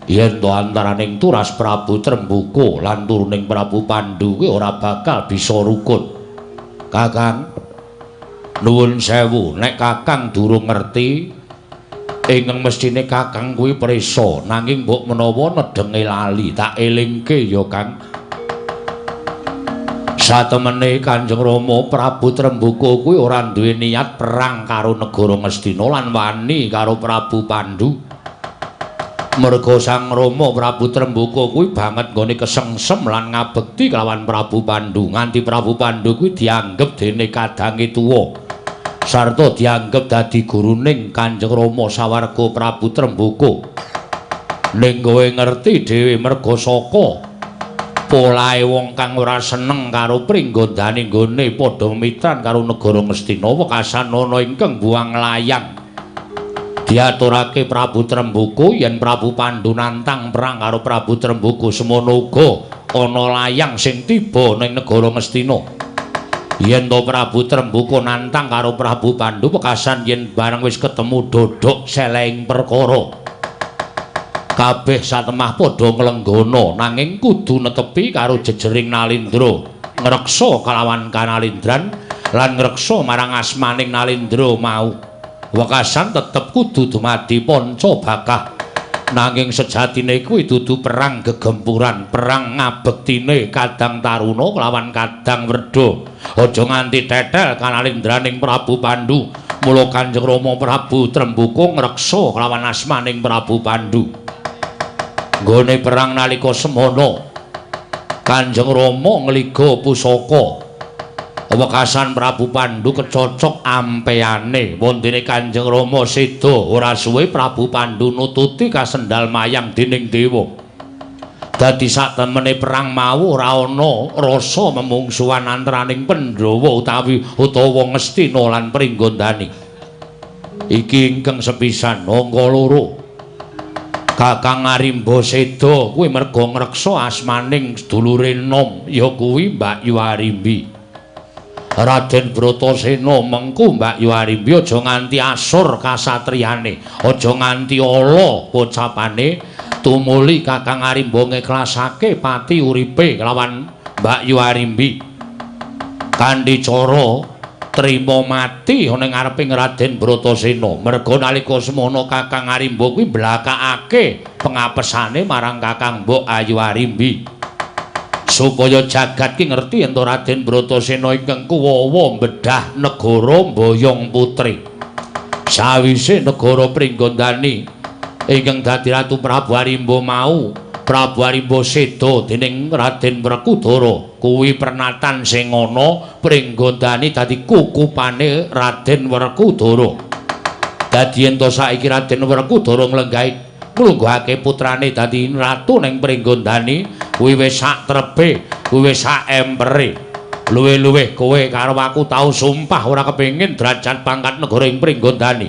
Yen to antaraning Turas Prabu Trembuka lan turuning Prabu Pandu kuwi ora bakal bisa rukun. Kakang, nuwun sewu, nek Kakang durung ngerti ingkang mesthine Kakang kuwi prisa, nanging mbok menawa nedhenge lali, tak elingke ya Kang. Satemene Kanjeng Rama Prabu Trembuka kuwi ora duwe niat perang karo negara Ngastina lan wani karo Prabu Pandu. Merga Sang Rama Prabu Trembuka kuwi banget nggone kesengsem lan ngabekti kelawan Prabu Pandu, nganti Prabu Pandu kuwi dianggep dene kadange tuwa sarta dianggep dadi guruning Kanjeng Rama sawarga Prabu Trembuka. Ning kowe ngerti dhewe merga saka polahe wong kang ora seneng karo Pringgondani nggone padha mitran karo negara Ngastina wekasan ana ingkang buang layang. Diaturake Prabu Trembuka yen Prabu Pandu nantang perang karo Prabu Trembuka semono uga ana layang sing tiba ning negara Ngastina. Yen to Prabu Trembuka nantang karo Prabu Pandu wekasan yen bareng wis ketemu dodok selehing perkara. Kabeh satemah padha nglenggana nanging kudu netepi karo jejering Nalindra, ngreksa kalawan kanalindran lan ngreksa marang asmaning Nalindra mau. Wekasan tetep kudu dumadi panca bakah. Nanging sejatine kuwi dudu perang gegempuran, perang ngabektine kadang taruna kelawan kadang werda. Aja nganti tetel kanalindraning Prabu Pandu. Mula Kanjeng Rama Prabu Trembuka ngreksa kelawan asmaning Prabu Pandu. Nggone perang nalika semono Kanjeng Rama ngliga pusaka. Wekasan Prabu Pandu kecocok ampeyane. Wondene Kanjeng Rama seda ora suwe Prabu Pandu nututi kasendal mayang dening dewa. Dadi satemene perang mau ora ana rasa memungsuhan antaraning Pandhawa utawi utawa Ngastina lan Pringgondani. Iki ingkang sepisan. Angka loro, Kakang Arimba seda kuwi merga ngreksa asmaning sedulure nom ya kuwi Mbak Yu Arimbi. Raden Bratasena mengku Mbak Yu Arimbi aja nganti asur kasatriyane, aja nganti ala pocapane, tumuli Kakang Arimba ngeklasake pati uripe kelawan Mbak Yu Arimbi. Kanthi cara trima mati ana ngareping Raden Bratasena. Merga nalika semono Kakang Arimba kuwi mblakakake pengapesane marang Kakang Mbok Ayu Arimbi. Supaya jagat ki ngerti yen Raden Bratasena ingkang kuwawa mbedah negara mboyong putri. Sawise negara Pringgondani ingkang dadi Ratu Prabu Arimba mau, Prabu Arimba seda dening Raden Werkudara. Kuwi pernatan sing ana Pringgondani dadi kukupane Raden Werkudara. Dadi yen to saiki Raden Werkudara nglenggahi nglungguhake putrane dadi ratu ning Pringgondani, kuwi wis sak trepe, kuwi wis sak empere. Luwih-luwih kowe karo aku tau sumpah ora kepengin derajat pangkat negara ing Pringgondani.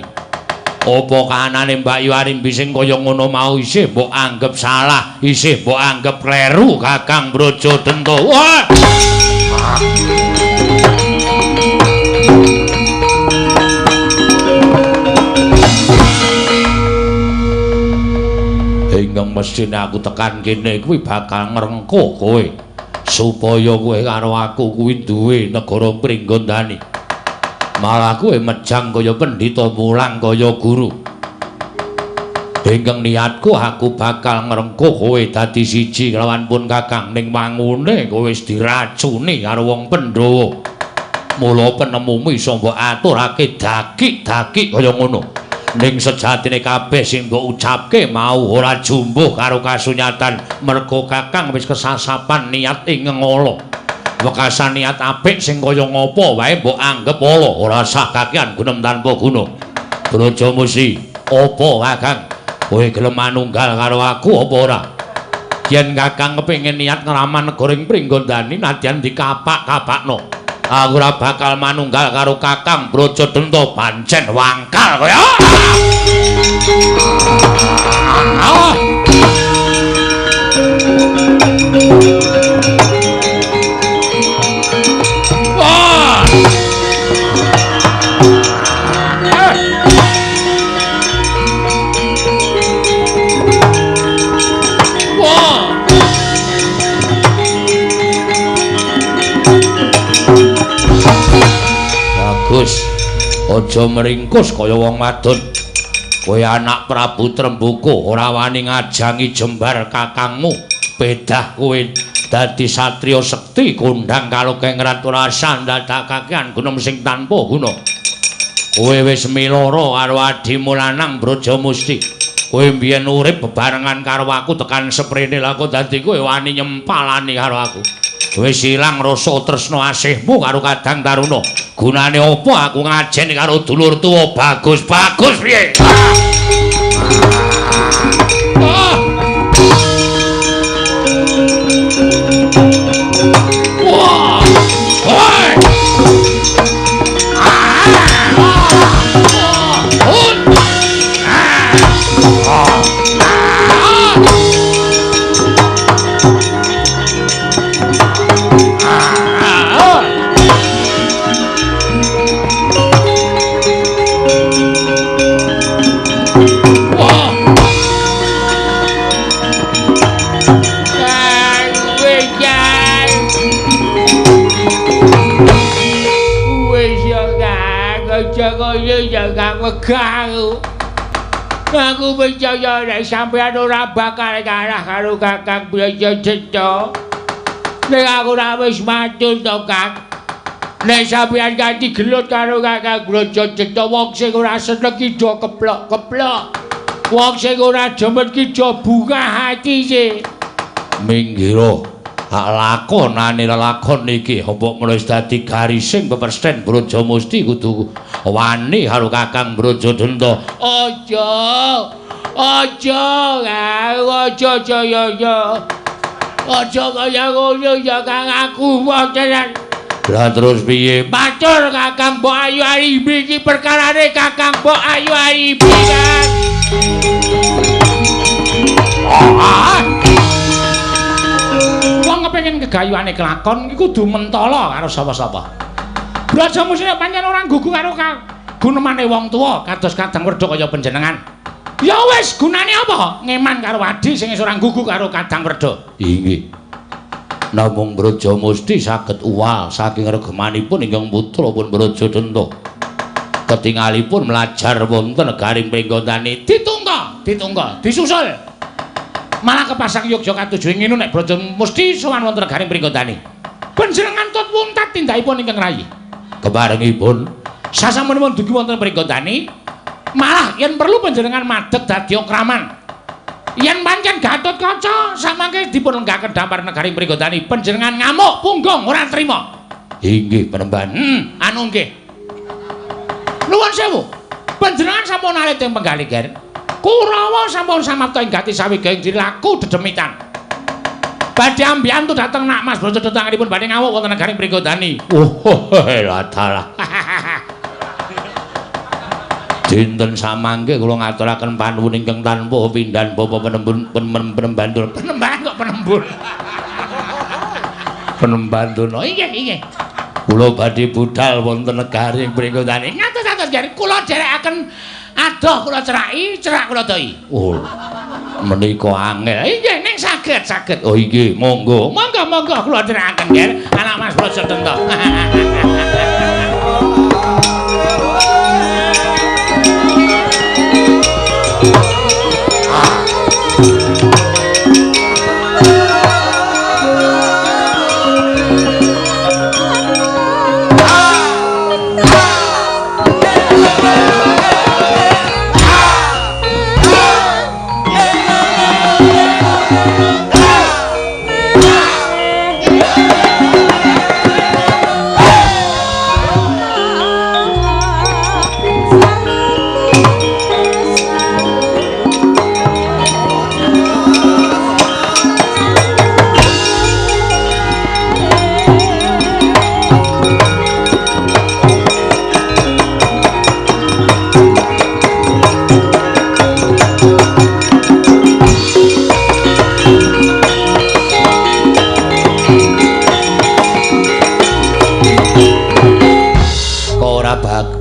Apa kahanane Mbak Yu Arimbi sing kaya ngono mau isih mbok anggap salah, isih mbok anggap kleru Kakang Brajadenta. Wah! Ingkang mesthine aku tekan kene kuwi bakal ngrengkuh kowe supaya kowe karo aku kuwi duwe negara Pringgondani. Malah kowe mejang kaya pendhita mulang kaya guru. Ingkang niatku aku bakal ngrengkuh kowe dadi siji kelawan pun Kakang, ning wangune kowe wis diracuni karo wong Pandhawa. Mula penemumu iso mbok aturake dakik-dakik kaya ngono. Ning sejatine kabeh sing mbok ucapke mau ora jumbuh karo kasunyatan, merga Kakang wis kesasapan niat ing ngala. Wekasan niat apik sing kaya ngapa wae mbok anggep ala, ora sah kakean gunem tanpa guna. Brajamusti, apa Kakang? Kowe gelem manunggal karo aku apa ora? Yen Kakang kepengin niat ngraman negara ing Pringgondani nadyan dikapak-kapakno, aku ora bakal manunggal karo Kakang Brajadenta, pancen wangkal kowe. Bagus, aja meringkus kaya wong wadon. Kowe anak Prabu Trembuku ora wani ngajangi jembar kakangmu. Bedah kowe dadi satriya sekti kondhang kalokeng ratu rasa ndadak kakean gunem sing tanpa guna. Kowe wis miloro karo adimu lanang Brajamusti. Kowe mbiyen urip bebarengan karo aku tekan seprene, lha kok dadi kowe wani nyempalani karo aku. Wis ilang rasa tresna asihmu karo Kadang Taruna. Gunane apa aku ngajeni karo dulur tuwa bagus-bagus piye? Ah! Wah! Hoi! Aku percaya nek sampeyan ora bakal kalah karo Kakang Brajadenta. Nek aku ora wis matur to, Kang. Nek sampeyan ganti gelut karo Kakang Brajadenta, wong sing ora seneng ki do keplok-keplok. Wong sing ora demen ki do bungah ati sih. Minggiro, hak lakonane lelakon iki mbok menawa wis dadi garising pepersten Brajamusti kudu wani karo Kakang Brajadenta. Aja, aja, aja jaya. Aja kaya ngono ya Kang, aku mboten. Lah terus piye? Matur Kakang Mbok Ayu Arimbi iki perkarane Kakang Mbok Ayu Arimbi, Kang. Wong kepengin kegayuhane kelakon iki kudu mentala karo sapa-sapa. Brajamusti nek pancen ora nggugu karo gunemane wong tuwa kados Kadang Werda kaya panjenengan. Ya wis, gunane apa? Ngeman karo adi sing wis ora nggugu karo Kadang Werda. Inggih. Namung Brajamusti saged uwal saking regemanipun ingkang putra pun Brajadenta. Ketingalipun mlajar wonten negaring Pringgondani. Ditungga, ditungga, disusul. Malah kepasang yogya katuju ing ngene nek Brajamusti sowan wonten negaring Pringgondani. Panjenengan tut wuntat tindakipun ingkang rayi. Keparengipun sasampunipun dugi wonten Pringgondani, malah yen perlu panjenengan madeg dadi okraman. Yen pancen Gatotkaca samangke dipun lenggahaken damar negaring Pringgondani, panjenengan ngamuk punggung ora trima. Inggih penemban. Anu nggih. Nuwun sewu. Panjenengan sampun alit ing penggalih, Ger. Kurawa sampun samapta ing gati sawigaing dilaku dedemitan. Badhe ambiyantu dhateng Nak Mas Braja tanganipun badhe ngawuk wonten negaring Pringgodani. Oh, ladalah. Dinten samangke kula ngaturaken panuwun ingkang tanpa pindhan bapa penembun penemban. Penemban kok penembun. Penemban dono. Inggih, inggih. Kula badhe budal wonten negari Pringgodani. Ngatos-atos jare kula dherekaken adoh kula ceraki, cerak kula doi. Oh. Menika angel. Inggih, ning saged, saged. Oh inggih, monggo. Monggo, monggo kula dherekaken nggih anak Mas Braja Denta.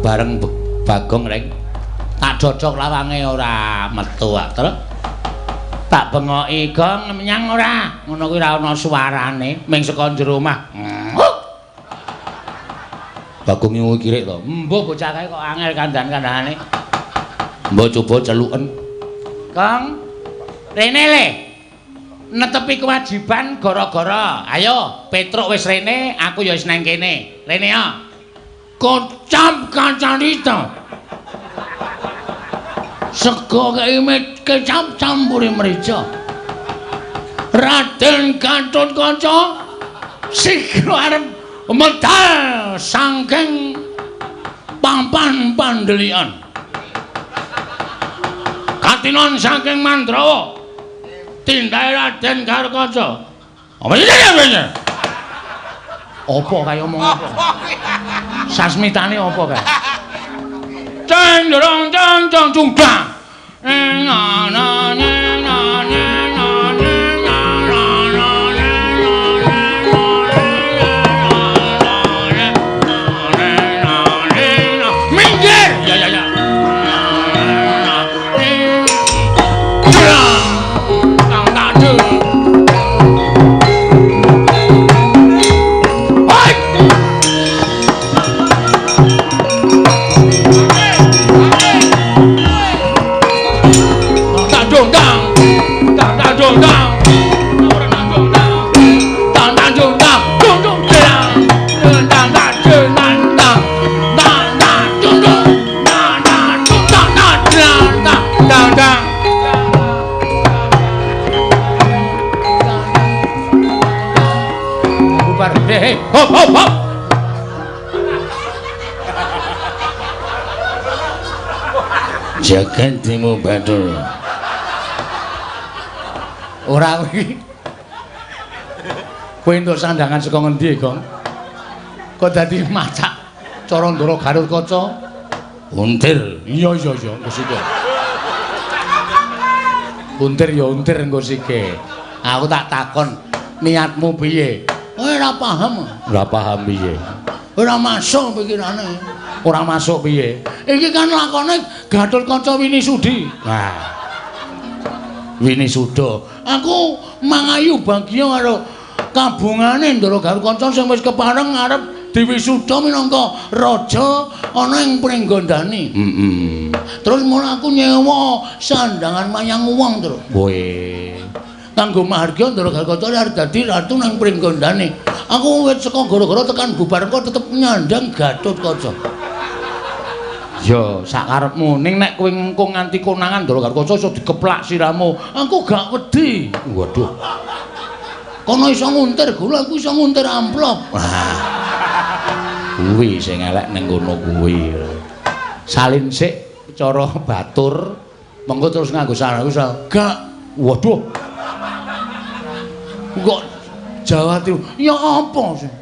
Bareng Bagong reng tak dodok lawange ora metu terus tak bengoki gong menyang ora ngono kuwi ora ana suarane ming saka jero omah. Bagong nyuwun kirik to. Mbuh bocah kae kok angel kandhan-kandhane. Mbok coba celuken. Gong rene le netepi kewajiban gara-gara. Ayo Petruk wis rene, aku ya wis nang kene. Rene ya. Kocap kacarita. Sego kei kecap campure merica. Raden Gatotkaca sigra arep medal saking papan pandelian. Katinon saking Mandrawa. Tindake Raden Gatotkaca. Apa iki? Apa kae omong apa? Sasmitane apa kae? Ceng dorong ceng ceng cungkang. Na na na na na na na na na na. Minggir. Ya ya ya. Hop hop hop. Jagat timu batul. Ora kuwi. Kowe entuk sandangan saka ngendi, Gong? Kok dadi macak cara Ndara Gatotkaca? Untir. Iya iya iya, engko sike. Untir ya untir engko sike. Aku tak takon niatmu piye? Ora paham. Ora paham piye? Ora masuk pikirane. Ora masuk piye? Iki kan lakone Gatotkaca Winisudi. Nah. Winisuda. Aku mangayu bagya karo kabungane Ndara Gatotkaca sing wis kepareng arep diwisuda minangka raja ana ing Pringgondani. Heeh. Terus mula aku nyewa sandangan mayang wong, Tru. Kowe kanggo mahargya Ndara Gatotkaca arep dadi ratu nang Pringgondani. Aku wit saka gara-gara tekan bubar kok tetep nyandang Gatotkaca. Ya, sakarepmu. Ning nek kowe engko nganti konangan Ndara Gatotkaca iso dikeplak sirahmu. Aku gak wedi. Waduh. Kono iso nguntir gula, aku iso nguntir amplop. Wah. Kuwi sing elek ning kono kuwi. Salin sik cara batur, mengko terus nganggo sarung. Gak. Waduh. Kok Jawa Timur. Ya apa sih?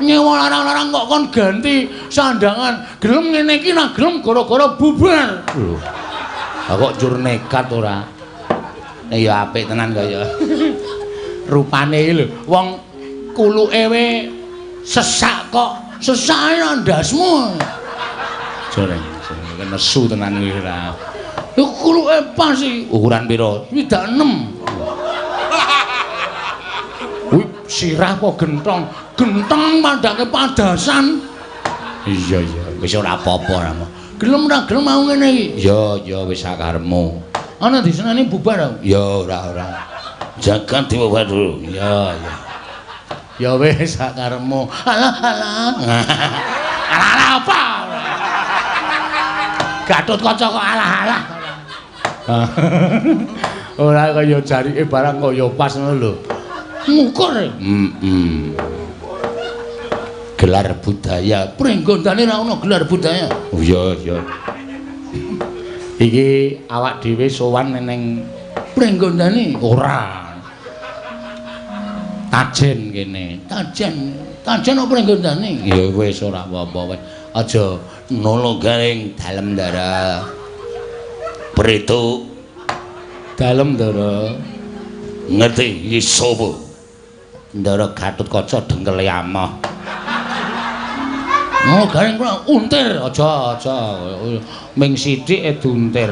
Nyewa larang-larang kok kon ganti sandangan. Gelem ngene iki nah gelem gara-gara bubar. Lho. Lah kok jur nekat ora? Ya apik tenan kaya. Rupane iki lho, wong kuluke we sesak kok. Sesake ndasmu. Joreng, nesu tenan kuwi ora. Lho kuluke pas iki. Ukuran pira? 26. Kuwi sirah apa gentong? Gentong padake padasan. Iya iya, wis ora apa-apa ora. Gelem ora gelem mau ngene iki. Ya ya wis sakarepmu. Ana diseneni bubar aku. Ya ora ora. Jagat dibubar dulu. Ya ya. Ya wis sakarepmu. Alah alah. Alah alah apa? Gatot Kaca kok alah alah. Ora kaya jarike barang kaya pas ngono lho. Ngukur. Heeh. Gelar budaya. Pringgondane ra ono gelar budaya. Oh iya iya. Iki awak dhewe sowan ning Pringgondane ora. Tajen kene. Tajen. Tajen apa Pringgondane? Ya wis ora apa-apa wis. Aja nolo garing dalem ndara. Preto dalem ndara. Ngerti iki sapa? Ndara Gatot Kaca dengkele amoh. Oh, garing kula untir, aja aja. Ming sithik e diuntir.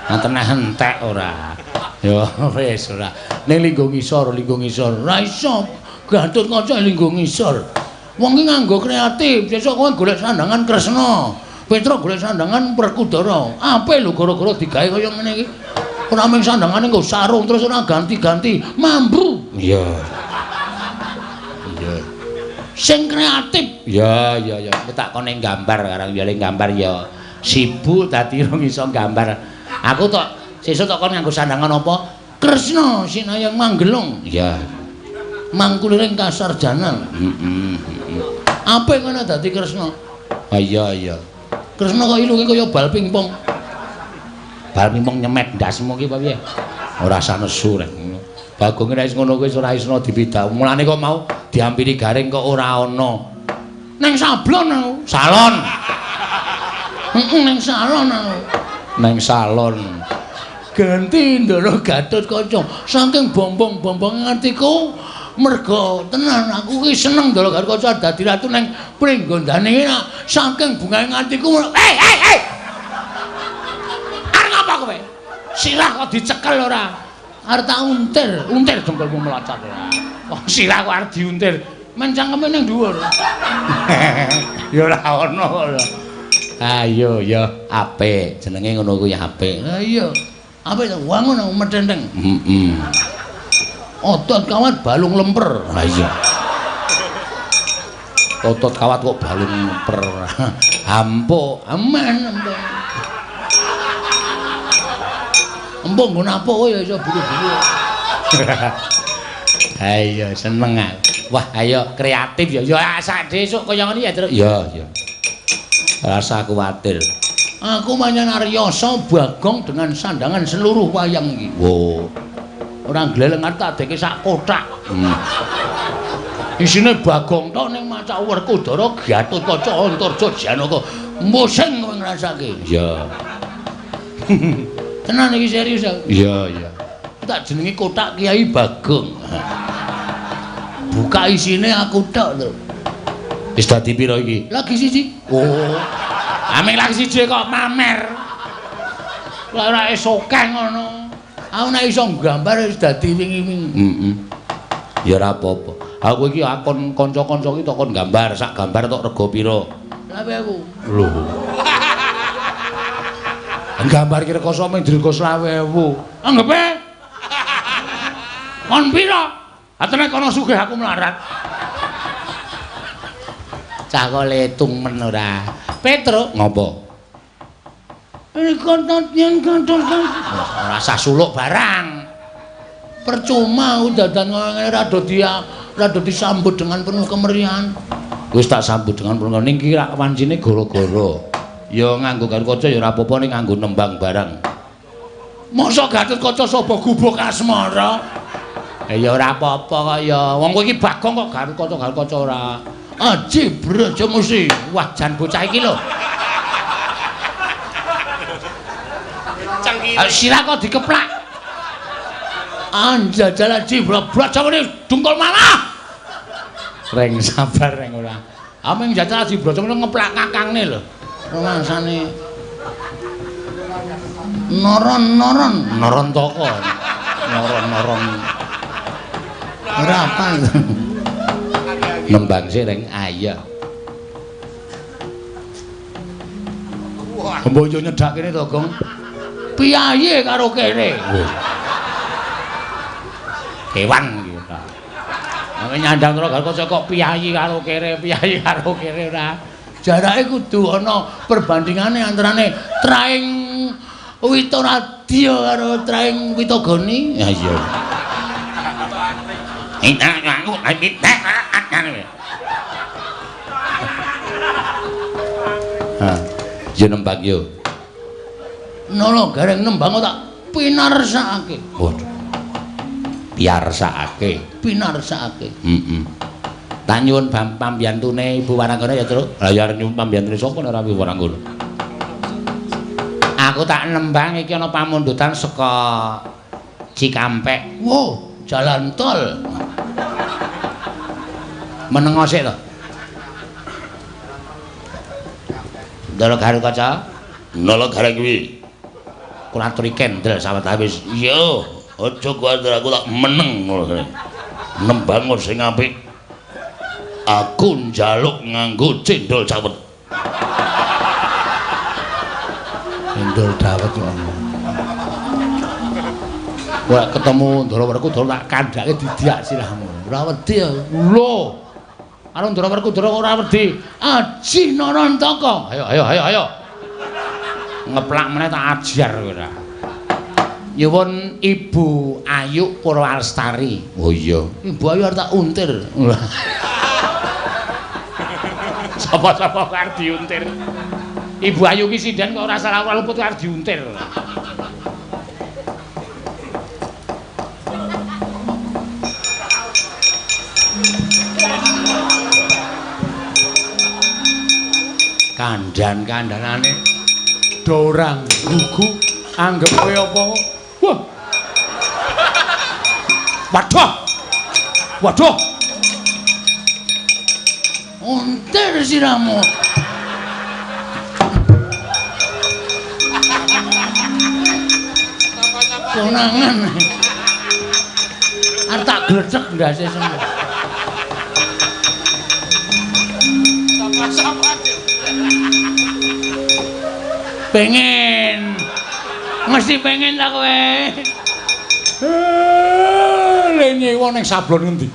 Nganteneh entek ora. Ya wis ora. Ning linggo ngisor, linggo ngisor. Ora iso. Gatot Kaca linggo ngisor. Wong ki nganggo kreatif, sesuk kowe golek sandangan Kresna. Petruk golek sandangan Werkudara. Apik lho gara-gara digawe kaya ngene iki. Ora mung sandangane nggo sarung terus ora ganti-ganti, mambu. Iya. Iya. Sing kreatif. Ya ya ya, aku tak kon ning gambar karang ya gambar ya sibuk dadi rong iso gambar. Aku tok sesuk tok kon nganggo sandangan apa? Kresna Sinayang Manggelung. Iya. Mangkuliring kasarjanan. Heeh. Apik ngono dadi Kresna. Ha iya iya. Kresna kok ilunge kaya bal pingpong. Bal pingpong nyemet ndasmu ki apa piye? Ora usah nesu rek. Bagong nek wis ngono kuwi ora iso dipidak. Mulane kok mau diampiri garing kok ora ana. Neng sablon aku. Salon. Heeh, neng salon aku. Neng salon. Ganti Ndara Gatot Kaca. Saking bombong-bombong atiku merga tenan aku ki seneng Ndara Gatot Kaca dadi ratu neng Pringgondane iki saking bungahe atiku. Hei hei hei. Arep ngapa kowe? Sirah kok dicekel ora? Arep tak untir, untir dengkulmu melocot ora. Oh, sirah kok arep diuntir. Men cangkeme ning dhuwur. Ya ora ono ora. Ayo ya apik, jenenge ngono kuwi apik. Ha iya. Apik to, wangun aku methentheng. Heeh. Otot kawat balung lemper. Ha iya. Otot kawat kok balung lemper. Ampuk, aman empuk. Empuk nggo napuk kowe ya iso buru-buru. Ayo seneng aku. Wah, ayo kreatif ya. Ya sak desuk kaya ngene ya, Truk. Iya, iya. Rasa kuwatir. Aku manyan Aryasa Bagong dengan sandangan seluruh wayang iki. Wo. Ora gleleng tak deke sak kothak. Isine Bagong tok ning macak Werkudara Gatot Kaca Antarja Janaka. Musing kowe ngrasake. Iya. Tenan iki serius aku. Iya, iya. Tak jenengi kothak Kiai Bagong. Buka isine aku tok, Truk. Wis dadi pira iki? Lagi siji. Oh. Aming lagi siji kok mamer. Lah ora esokeh ngono. Aku nek iso nggambar wis dadi wingi-wingi. Heeh. Ya ora apa-apa. Aku iki akon kanca-kanca iki tok kon gambar, sak gambar tok rega pira? 20.000. Lho. Gambar ki rekoso mung dirego 20.000. Anggepe. Kon pira? Atene kono sugih aku melarat. Cah kok letung men ora. Petruk ngopo? Ora usah suluk barang. Percuma dadan ngene rada disambut dengan penuh kemeriahan. Wis tak sambut dengan penuh ning iki rak wancine gara-gara. Ya nganggo Gatot Kaca ya ora apa-apa ning nganggo nembang barang. Mosok Gatot Kaca sapa gubuk asmara? Ya ora apa-apa kok ya. Wong kowe iki Bagong kok garuk kaca-garuk kaca ora. Aji Brajamusti. Wah, jan bocah iki lho. Sirah kok dikeplak. Anjajal Aji Brajamusti dungkul malah. Reng sabar reng ora. Ameng jajal Aji Brajamusti ngeplak kakangne lho. Rumangsane noron-noron, noron toko. Noron-noron. Ora apa. Nembang sih reng ayo. Mbok yo nyedak kene to, Gong. Piyayi karo kene. Kewan iki ora. Nek nyandang karo kaca kok piyayi karo kere, piyayi karo kere ora. Jarake kudu ana perbandingane antarane traing Witoradya karo traing Witogoni. Ya iya. Ha, yo nembang yo. Nolo gareng nembang tak pinarsakake. Waduh. Piarsakake, pinarsakake. Heeh. Tak nyuwun pambiyantune Ibu Waranggana ya, Truk. Lah ya arep nyuwun pambiyantune sapa nek ora Ibu Waranggana. Aku tak nembang iki ana pamundutan saka Cikampek. Wow, jalan tol. Menengo sik to. Ndara garu kaca. Nala gareng kuwi. Kula aturi kendel sawetawis. Iya, aja kuwatir aku tak meneng ngono. Nembang sing apik. Aku njaluk nganggo cendol cawet. Cendol dawet ngono. Wah, ketemu Ndara Werkudara tak kandhake didiak sirahmu. Ora wedi. Lho. Karo Ndara Werkudara ora wedi. Aji Narantaka. Ayo ayo ayo ayo. Ngeplak meneh tak ajar kowe ora. Nyuwun Ibu Ayu Purwalestari. Oh iya. Ibu Ayu arep tak untir. Sapa-sapa kok arep diuntir. Ibu Ayu ki sinden kok ora salah luput arep diuntir. Kandhan-kandhanane dorang gugu anggep kowe apa? Wah. Waduh. Waduh. Untir siramu. Konangan. Arep tak glecek ndase semua. Pengen. Mesti pengen ta kowe. Le nyewa ning sablon ngendi?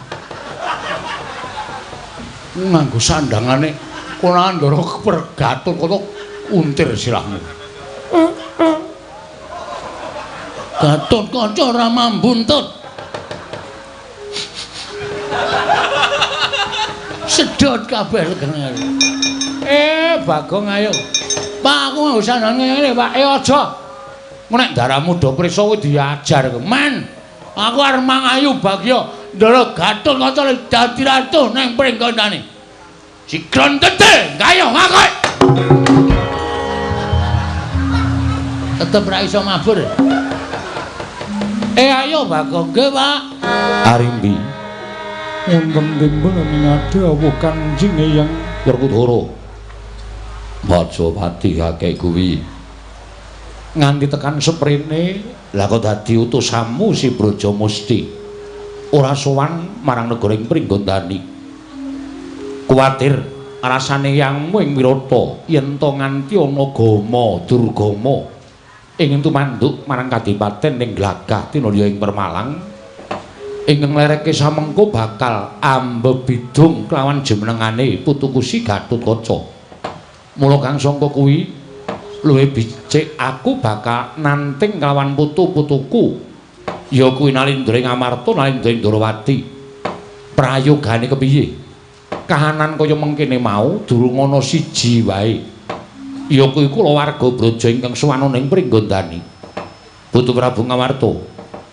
Nganggo sandangane konangan Ndara pergatun kaya untir sirahmu. Gatut Kaca ora mambuntut. Sedot kabeh legene. Bagong ayo. Pak aku nganggo sandangan ngene, Pak. Aja. Engko nek ndaramu do prisa kowe diajar. Men, aku arep mangayu bagya Ndara Gatut Kaca dadi ratu ning pringgondane. Sikron tete, gayo ngakoi. Tetep ra iso mabur. Ayo Bagong nggih, Pak. Arimbi. Wonten timbul mingade awuh Kanjeng Eyang Werkudara. Bajapati akeh kuwi. Nganti tekan seprene, lah kok dadi utusanmu si Brajamusti. Ora sowan marang negara ing Pringgondani. Kuwatir rasane yangmu ing Wirata yen to nganti ana gama durgama ingin tumanduk marang kadipaten ing Glagah tinulya ing Permalang ingkang nglereke samengko bakal ambebidung kelawan jumenengane putuku si Gatotkaca. Mula kang sangka kuwi luwih becik aku bakal nanting kelawan putu-putuku ya kuwi Nalindra ing Amarta Nalindra ing Ndrawati. Prayogane kepiye? Kahanan kaya mengkene mau durung ana siji wae. Ya kuwi kulawarga Braja ingkang suwana ing Pringgondani. Putu Prabu Ngamarta.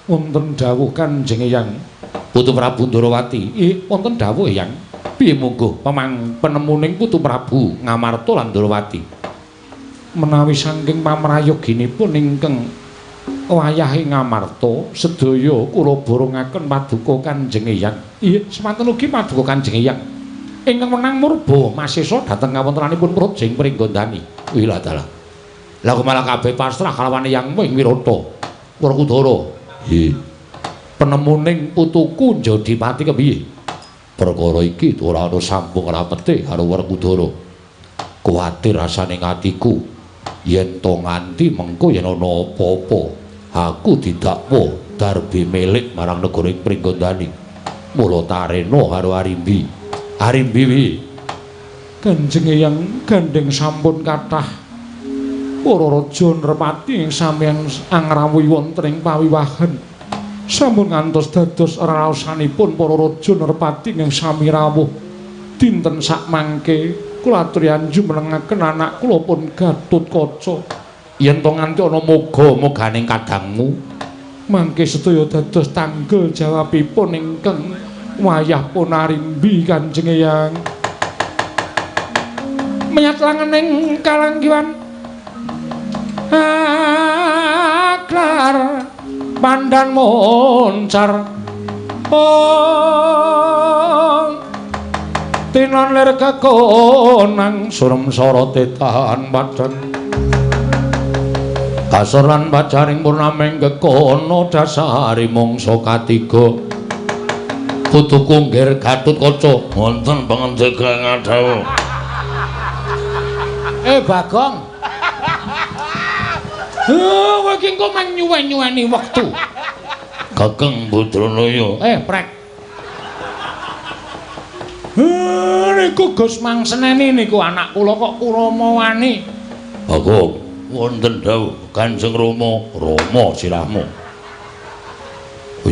Wonten dawuh Kanjeng Eyang. Putu Prabu Ndorowati, wonten dawuh Eyang. Piye mungguh pemang penemuning Putu Prabu Ngamarta lan Ndorowati? Menawi saking pamrayoginipun ingkang wayahe Ngamarta sedaya kula borongaken paduka Kanjeng Eyang. Iya, semanten ugi paduka Kanjeng Eyang. Ingkang menang murba masesa dhateng kawontenanipun Praja ing Pringgondani. Wih dalah. Lah kok malah kabeh pasrah kalawan Eyangmu ing Wirata. Werkudara. Nggih. Penemuning putuku Jodipati kepiye? Perkara iki ora ana sambung rapete karo Werkudara. Kuwatir rasane atiku yen to nganti mengko yen ana apa-apa, aku didakwa darbe milik marang negara ing Pringgondani. Mula tarena karo Arimbi. Arimbi wi. Kanjeng Eyang gandeng sampun kathah para raja nrepati ing sampeyan angrawuhi wonten ing pawiwahan. Sampun ngantos dados raosanipun para raja nerpati ingkang sami rawuh. Dinten sakmangke kula aturi anjumenengaken anak kula pun Gatotkaca. Yen to nganti ana moga-moganing kadangmu, mangke sedaya dados tanggel jawabipun ingkang wayah pun Arimbi Kanjeng Eyang. Menyat langening kalanggiwan aklar pandan moncar ong tinon lir kekonang surem sorote tahan padhan kasor lan pacaring purnaming kekono dasari mangsa katiga. Putuku Ngger Gatotkaca wonten pangendika ngadhawuh. Bagong. Kowe iki engko mang nyuwen-nyuweni wektu. Kakang Badranaya. Prek. Niku Gus Mang Seneni niku anak kula kok kurama wani. Bagong, wonten dawuh Kanjeng Rama, Rama sirahmu.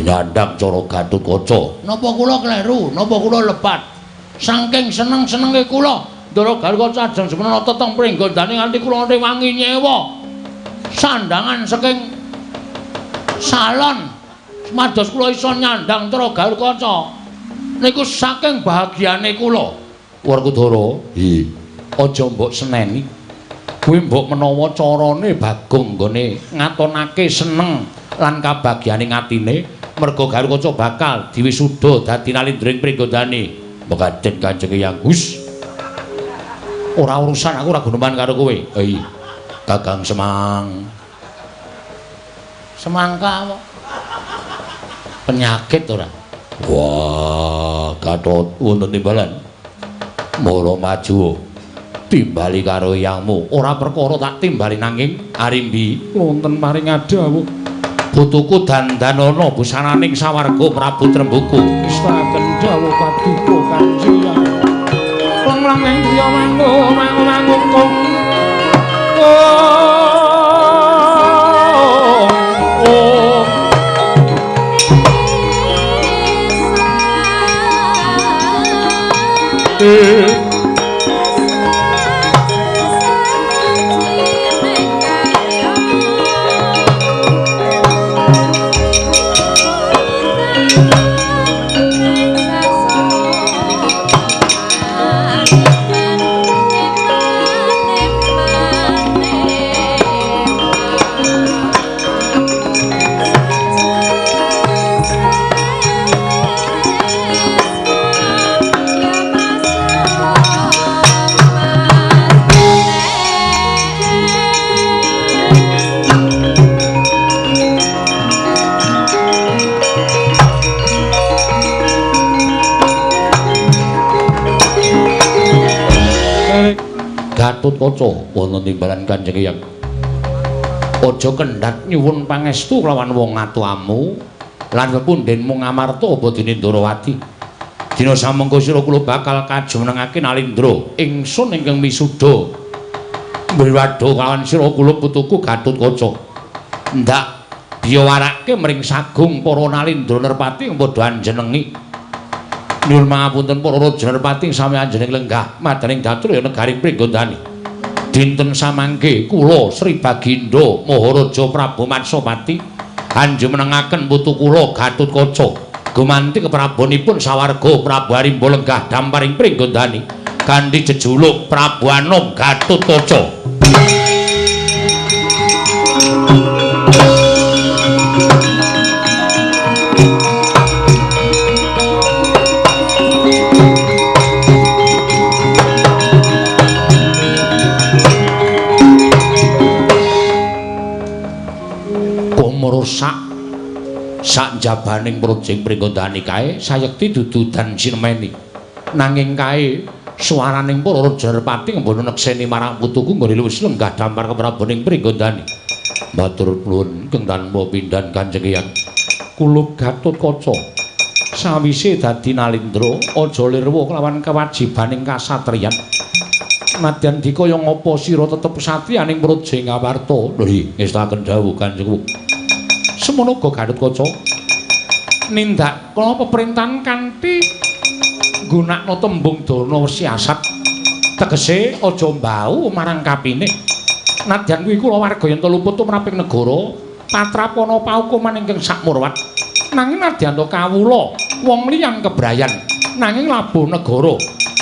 Nyandang cara Gatotkaca. Napa kula kleru? Napa kula lepat? Saking seneng-senenge kula, Ndara Gatotkaca ajeng semono teteng Pringgondani nganti kula rewangi nyewa sandangan saking salon supados kula iso nyandang Ndara Gatotkaca. Niku saking bahagiane kula. Werkudara, aja mbok seneni. Kuwi mbok menawa carane Bagong nggone ngatonake seneng lan kabagyane atine, merga Gatotkaca bakal diwisuda dadi nalindra ing Pringgondani. Mekaten Kanjeng Eyang. Hus. Ora urusan aku ora guneman karo kowe. Kakang Semang. Semangka apa? Penyakit ora? Wah, Gatot wonten timbalan. Mula maju. Timbali karo eyangmu. Ora perkara tak timbali nanging Arimbi wonten paring adhawuh. Putuku dandanana busananing sawarga Prabu Trembuku. Istaken dawuh paduka Kanjeng Eyang. Lang-lang ing griya mangu mangu kong. Oh. Gatotkaca wonten timbalan Kanjeng Eyang. Aja kendhat nyuwun pangestu kelawan wong atuamu lan pepundhenmu Ngamarta apa dene Ndorowati. Dina samengko sira kula bakal kajumenengake nalindra ingsun ingkang misuda mriwadha kelawan sira kula putuku Gatotkaca. Ndak biyawarake mring sagung para nalindra nerpati ing padha anjenengi. Nyuwun pangapunten para raja nerpati sami anjeneng lenggah madaning datur ya negari Pringgondani. Dinten samangke kula Sri Bagindo Maharaja Prabu Matsapati anjumenengaken putu kula Gatotkaca Gumanti keprabonipun sawarga Prabu Arimba lenggah damparing Pringgondani kanthi jejuluk Prabu Anom Gatotkaca. Rusak sak jabaning projeng Pringgondani kae sayekti dudu dan sinemeni, nanging kae suaraning para raja repati ngbono nekseni marang putuku nggone wis lenggah dampar kepraboning Pringgondani. Matur nuwun ingkang tanpa pindhan Kanjeng Hyang. Kulup Gatotkaca sawise dadi nalindra aja lirwa kelawan kewajibaning kasatriyan. Nadyan dikaya ngapa sira tetep satriyaning projeng Awarta. Lho ngestaken dawuh Kanjeng. Semono uga Gatotkaca nindak kala peperintahan kanthi nggunakno tembung dana siasat, tegese aja mbau marang kapine. Nadyan kuwi kula warga yen luput tumraping negara patrapana paukuman ingkang sakmurwat, nanging nadyan to kawula wong liyan kebrayan nanging labuh negara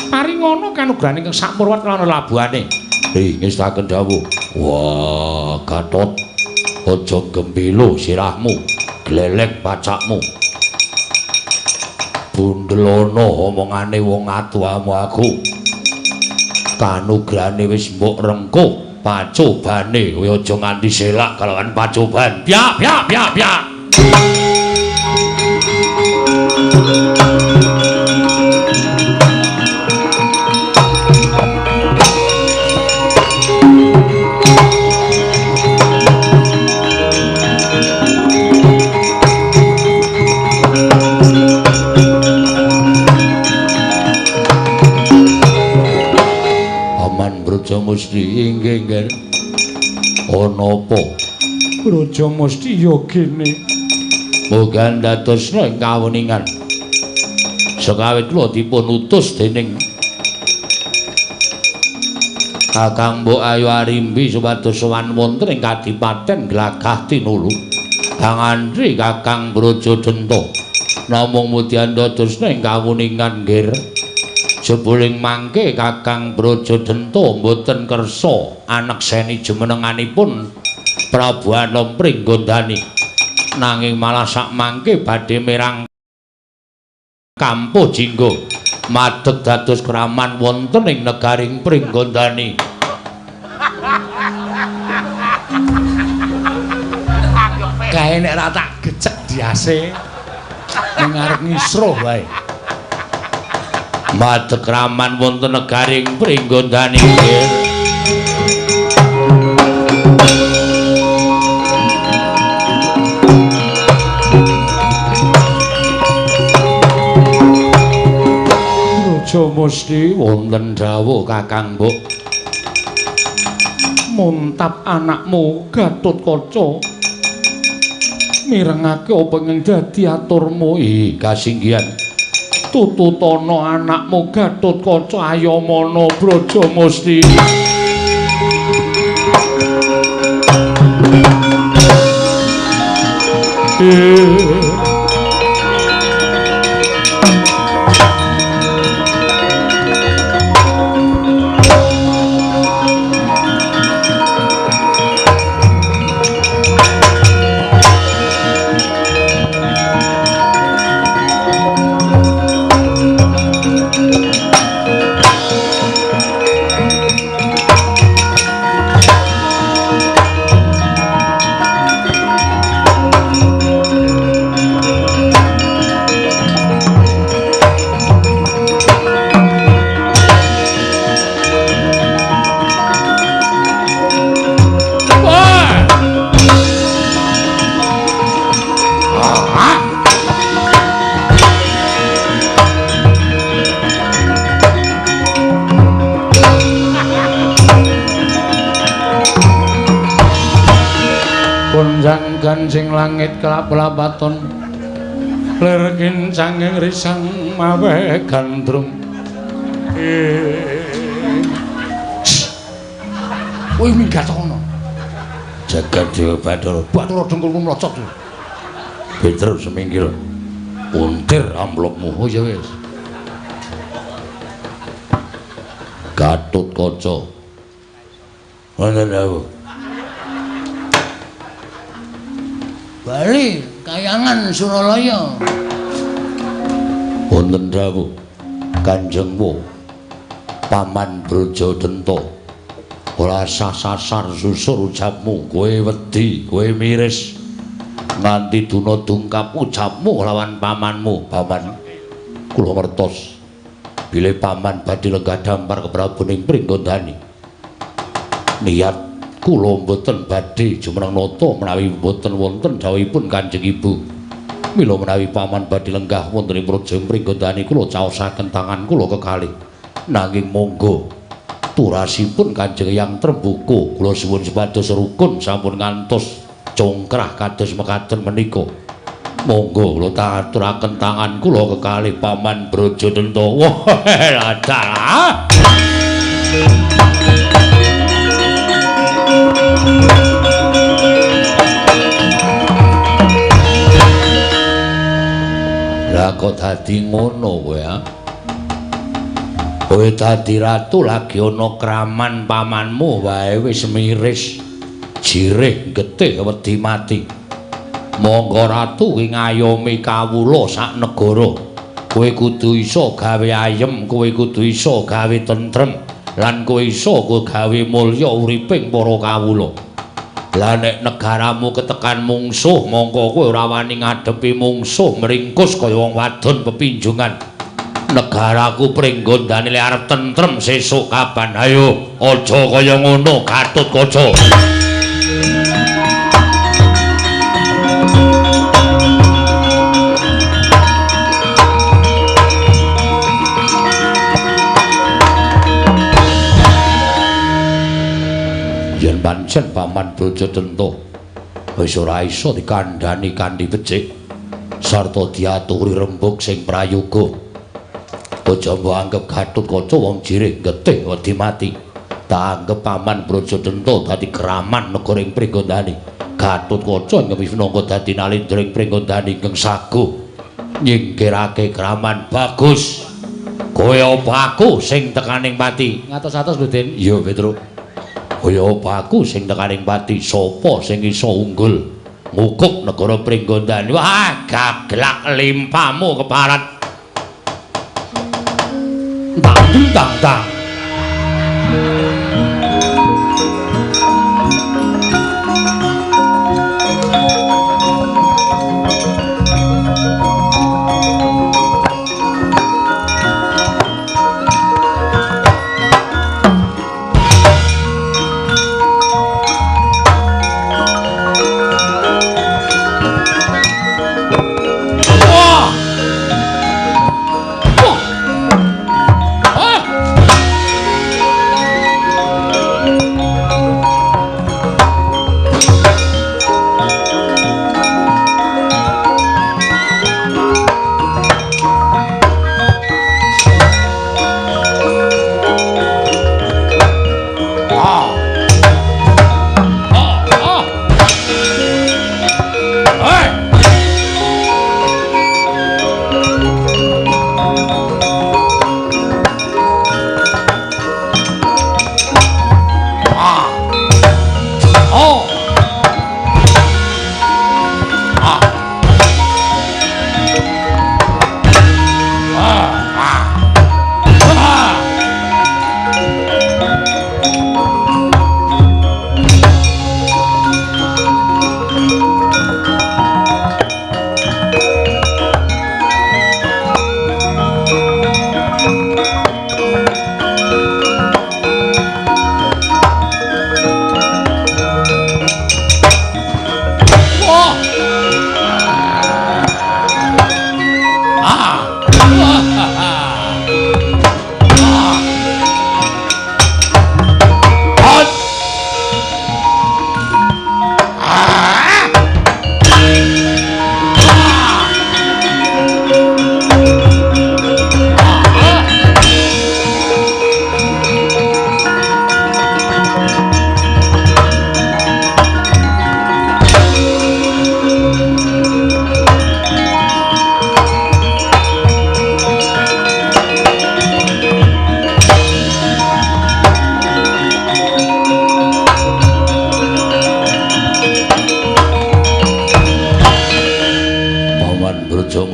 paringana kanugrahan ingkang sakmurwat lan labuhane. Ngestaken dawuh. Wah, Gatot, aja gembilo sirahmu, glelek pacakmu. Bundelono omongane wong atuamu aku. Kanugrahane wis mbok rengkuh, pacobane kowe aja nganti selak kalawan pacoban. Pyak pyak pyak pyak. Brajamusti inggih nggih. Ana apa? Brajamusti ya kene. Muga ndadosna ing kawuningan. Sekawit kula dipun utus dening Kakang Mbok Ayu Arimbi supados sowan wonten ing Kadipaten Glagah Tinulu. Kang Andri Kakang Brajadenta. Namung mudian ndadosna ing kawuningan nggih. Jebuling mangke Kakang Brajadenta mboten kersa anekseni jumenenganipun Prabu Anom Pringgondani, nanging malah sak mangke badhe mirang kampuh jinggo madeg dados kraman wonten ing negaring Pringgondani. Kae nek ra tak gecek diase ning arep ngisruh wae. Madeg kraman wonten negaring Pringgondani. Brajamusti wonten dawuh Kakang Mbok. Muntap anakmu Gatotkaca mirengake apa ing dadi aturmu. Ih, kasinggihan. Tututana anakmu Gatotkaca ayamana Brajamusti. Kancing langit kelap-lapaton lir kincanging risang mawe gandrung. Wih minggat kono. Jagat Dewa Bathara. Bathara dengkulmu mlocot. Petro seminggil. Untir amplopmu. Oh ya wis. Gatotkaca. Wonten dawuh. Bali kayangan Suralaya. Wonten dawuh Kanjeng Wo. Paman Brajadenta. Ora sasasar susur ucapmu, kowe wedi, kowe miris. Nganti duna dungkap ucapmu lawan pamanmu. Paman, kula ngertos bilih paman badhe lenggah dampar ke Prabu ing Pringgondani. Niat kula mboten badhe jumeneng nata menawi mboten wonten dawuhipun Kanjeng Ibu. Mila menawi paman badhe lenggah wonten ing Praja Pringgondani kula caosaken tangan kula kekalih. Nanging monggo turasipun Kanjeng Eyang Trembuka kula suwun supados rukun sampun ngantos congkrah kados mekaten menika. Monggo kula aturaken tangan kula kekalih Paman Brajadenta. Wah, dalah. Lah kok dadi ngono kowe ha? Kowe dadi ratu lagi ana kraman pamanmu wae wis miris. Jirih getih wedi mati. Monggo ratu ki ngayomi kawula sak negara. Kowe kudu iso gawe ayem, kowe kudu iso gawe tentrem, lan kowe iso gawe mulya uriping para kawula. Lah nek negaramu ketekan mungsuh, mongko kowe ora wani ngadepi mungsuh mringkus kaya wong wadon pepinjungan. Negaraku Pringgondani le arep tentrem sesuk kapan? Ayo, aja kaya ngono Gatotkaca. Yen pancen Paman Brajadenta wis ora iso dikandhani kanthi becik sarta diaturi rembug sing prayoga. Aja mbok anggep Gatotkaca wong jirih getih wedi mati. Tak anggep Paman Brajadenta dadi kraman negara ing Pringgondani. Gatotkaca ingkang minangka dadi nalendra ing Pringgondani ingkang saguh nyingkirake kraman. Bagus. Kowe apa aku sing tekaning pati? Ngatos-atos lho, Den. Iya, Petruk. Kaya apa aku sing tekaning pati? Sapa sing iso unggul ngukup negara Pringgondani? Wah, gaglak limpamu keparat. Tang tang tang. Wah. Wah. Ah.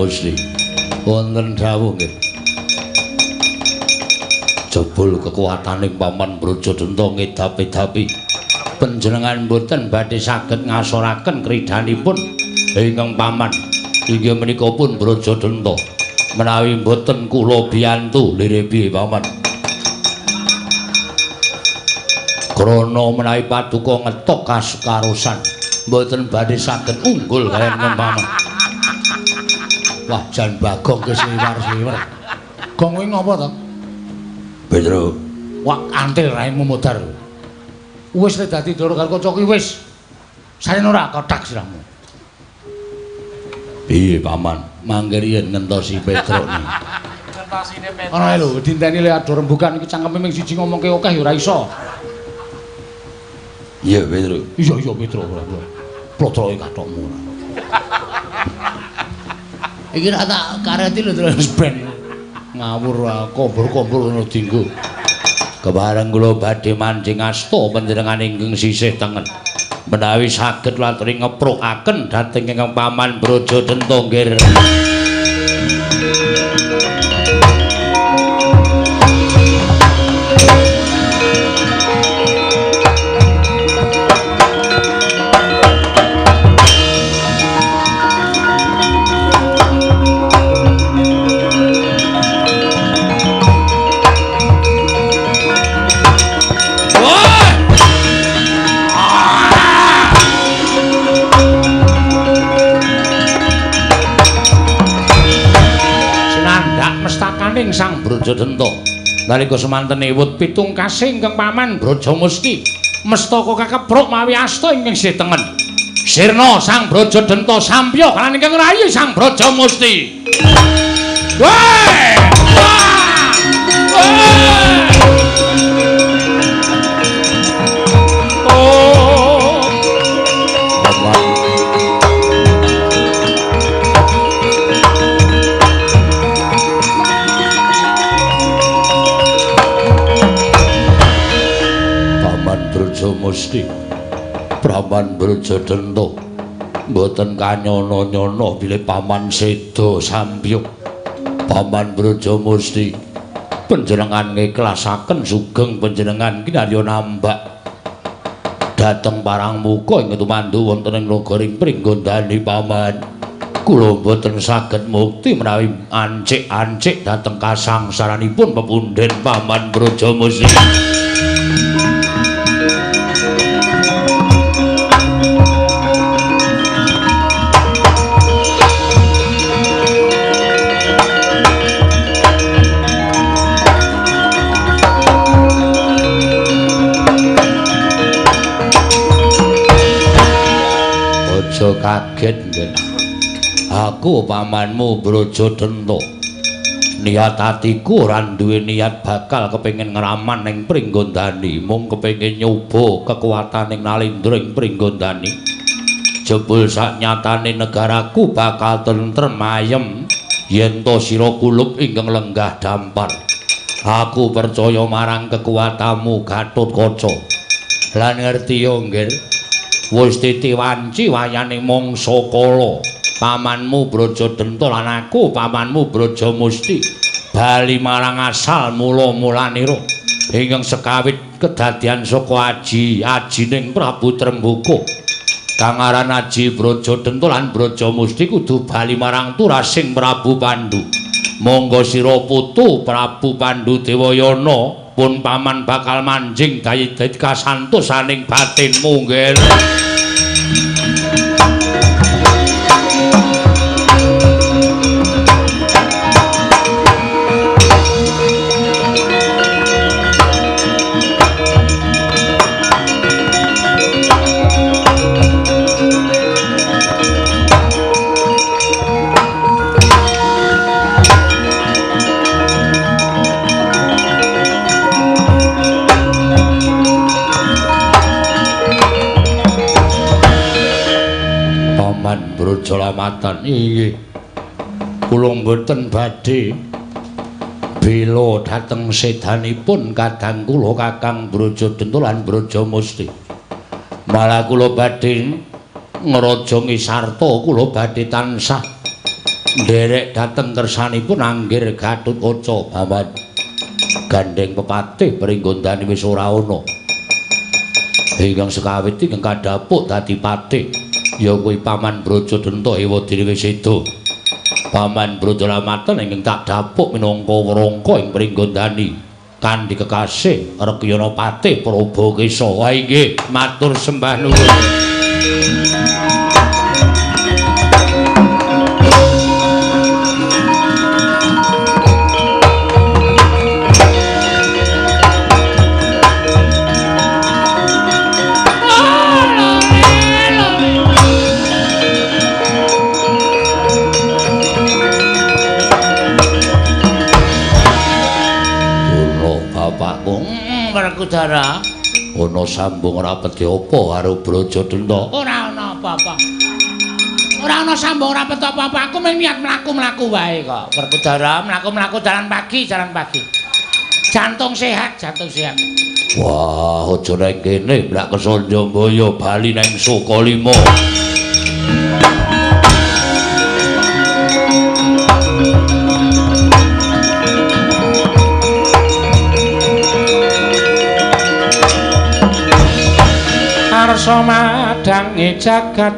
Brajamusti. Wonten dawuh nggih. Jebul kekuatane Paman Brajadenta ngedap-edapi. Panjenengan mboten badhe saged ngasoraken kridhanipun ingkang paman. Inggih menika pun Brajadenta. Menawi mboten kula biyantu lire piye paman. Krana menawi paduka ngetok kasukarosan mboten badhe saged unggul kaliyan paman. Wah, jan Bagong ki sliwar-sliwer. Gong kuwi ngopo to? Petro. Wah, antil raimu modar. Wis le dadi ndoro karo kanca kuwi wis. Sarene ora kothak sirahmu. Piye paman? Mangke riyen ngentosi Petro ni. Ngentosine Petro. Ana lho, dinteni le ado rembugan iki cangkeme ming siji ngomongke akeh ya ora iso. Iya, Petro. Iya, iya Petro ora. Plotroke kathokmu ora. Iki ra tak kareti lho terus ben ngawur kombor-kombor ngono dinggo. Kepareng kula badhe manjing asta panjenengan ingkang sisih tengen. Menawi saged latri ngeprukaken dhateng ingkang paman Brajadenta nggih. Sang Brajadenta nalika semanten ewut pitung kasih ingkang paman Brajamusti mestaka kakebruk mawi asta ingkang sisih tengen. Sirna Sang Brajadenta sampya kaliyan ingkang rayi Sang Brajamusti. Weh! Wah! Weh! Oh! Brajamusti, Paman Brajadenta mboten kanyono-nyono bilih paman seda sampyuk. Paman Brajamusti panjenengan ngiklasaken sugeng panjenengan kinarya nambak dhateng parang muka ing tumandu wonten ing nagaring Pringgondani paman. Kula mboten saged mukti menawi ancik-ancik dhateng kasangsaranipun pepundhen Paman Brajamusti. Aja kaget nggih. Aku pamanmu Brajadenta. Niat atiku ora duwe niat bakal kepengin ngraman ning Pringgondani, mung kepengin nyoba kekuataning Nalendra ing Pringgondani. Jebul saknyatane negaraku bakal tentrem ayem yen to sira kulup ingkang lenggah dampar. Aku percaya marang kekuatanmu Gatotkaca. Lan ngerti yo nggih. Wis titi wanci wayane mangsa kala. Pamanmu Brajadenta lan aku pamanmu Brajamusti bali marang asal mula-mulanira ingkang sekawit kedadian saka aji ajining Prabu Trembaka. Kang aran Aji Brajadenta lan Brajamusti kudu bali marang turasing Prabu Pandu. Monggo sira putu Prabu Pandu Dewayana pun paman bakal manjing dadi kasantosaning batinmu nggih. Brajalamatan inggih kula mboten badhe bela dhateng sedanipun kadang kula Kakang Brajadenta lan Brajamusti. Malah kula badhe ngrajangi sarta kula badhe tansah Nderek dhateng kersanipun Anggir Gatotkaca Baman. Gandeng pepatih Pringgondani wis ora ana. Ingkang sekawit ingkang kadhapuk dadi patih ya kuwi Paman Brajadenta ewadene wis seda. Paman Brajalamaten ingkang tak dhapuk minangka wrangka ing Pringgondani kanthi kekasih Rekyana Patih Prabakesa. Wah inggih, matur sembah nuwun. Werkudara, ana sambung rapet apa karo Brajadenta? Ora ana apa-apa. Ora ana sambung rapet apa-apa. Aku mung niat mlaku-mlaku wae kok. Werkudara, mlaku-mlaku jalan pagi, jalan pagi. Jantung sehat, jantung sehat. Wah, aja nang kene, mlak Kesanjambaya bali nang Sukalima. Arsa madange jagat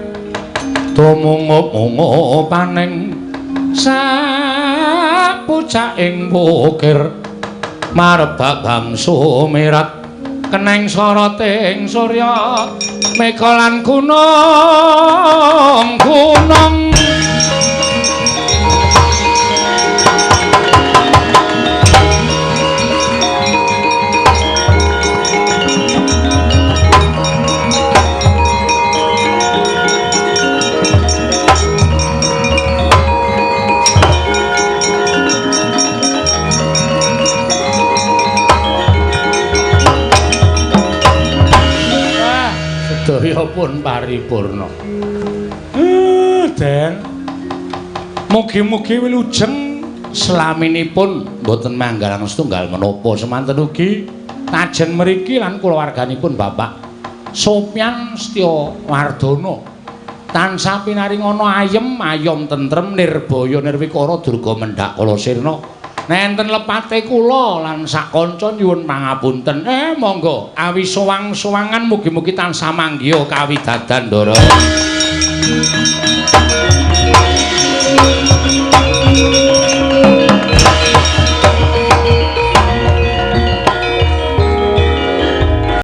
tumungup-mungup paning sapucaking wukir marbak bangsu mirat keneng soroting surya mega lan gunung gunung. Sedaya pun paripurna. Den. Mugi-mugi wilujeng selaminipun mboten manggalang setunggal menapa semanten ugi tajen mriki lan kulawarganipun Bapak Sopyan Setya Wardana tansah pinaringana ayem ayom tentrem nirbaya nirwikara durga mendhak kala sirna. Nenten lepate kula lan sak kanca nyuwun pangapunten. Monggo awi sowang-sowangan mugi-mugi tansah manggiha kawidadan, Ndara.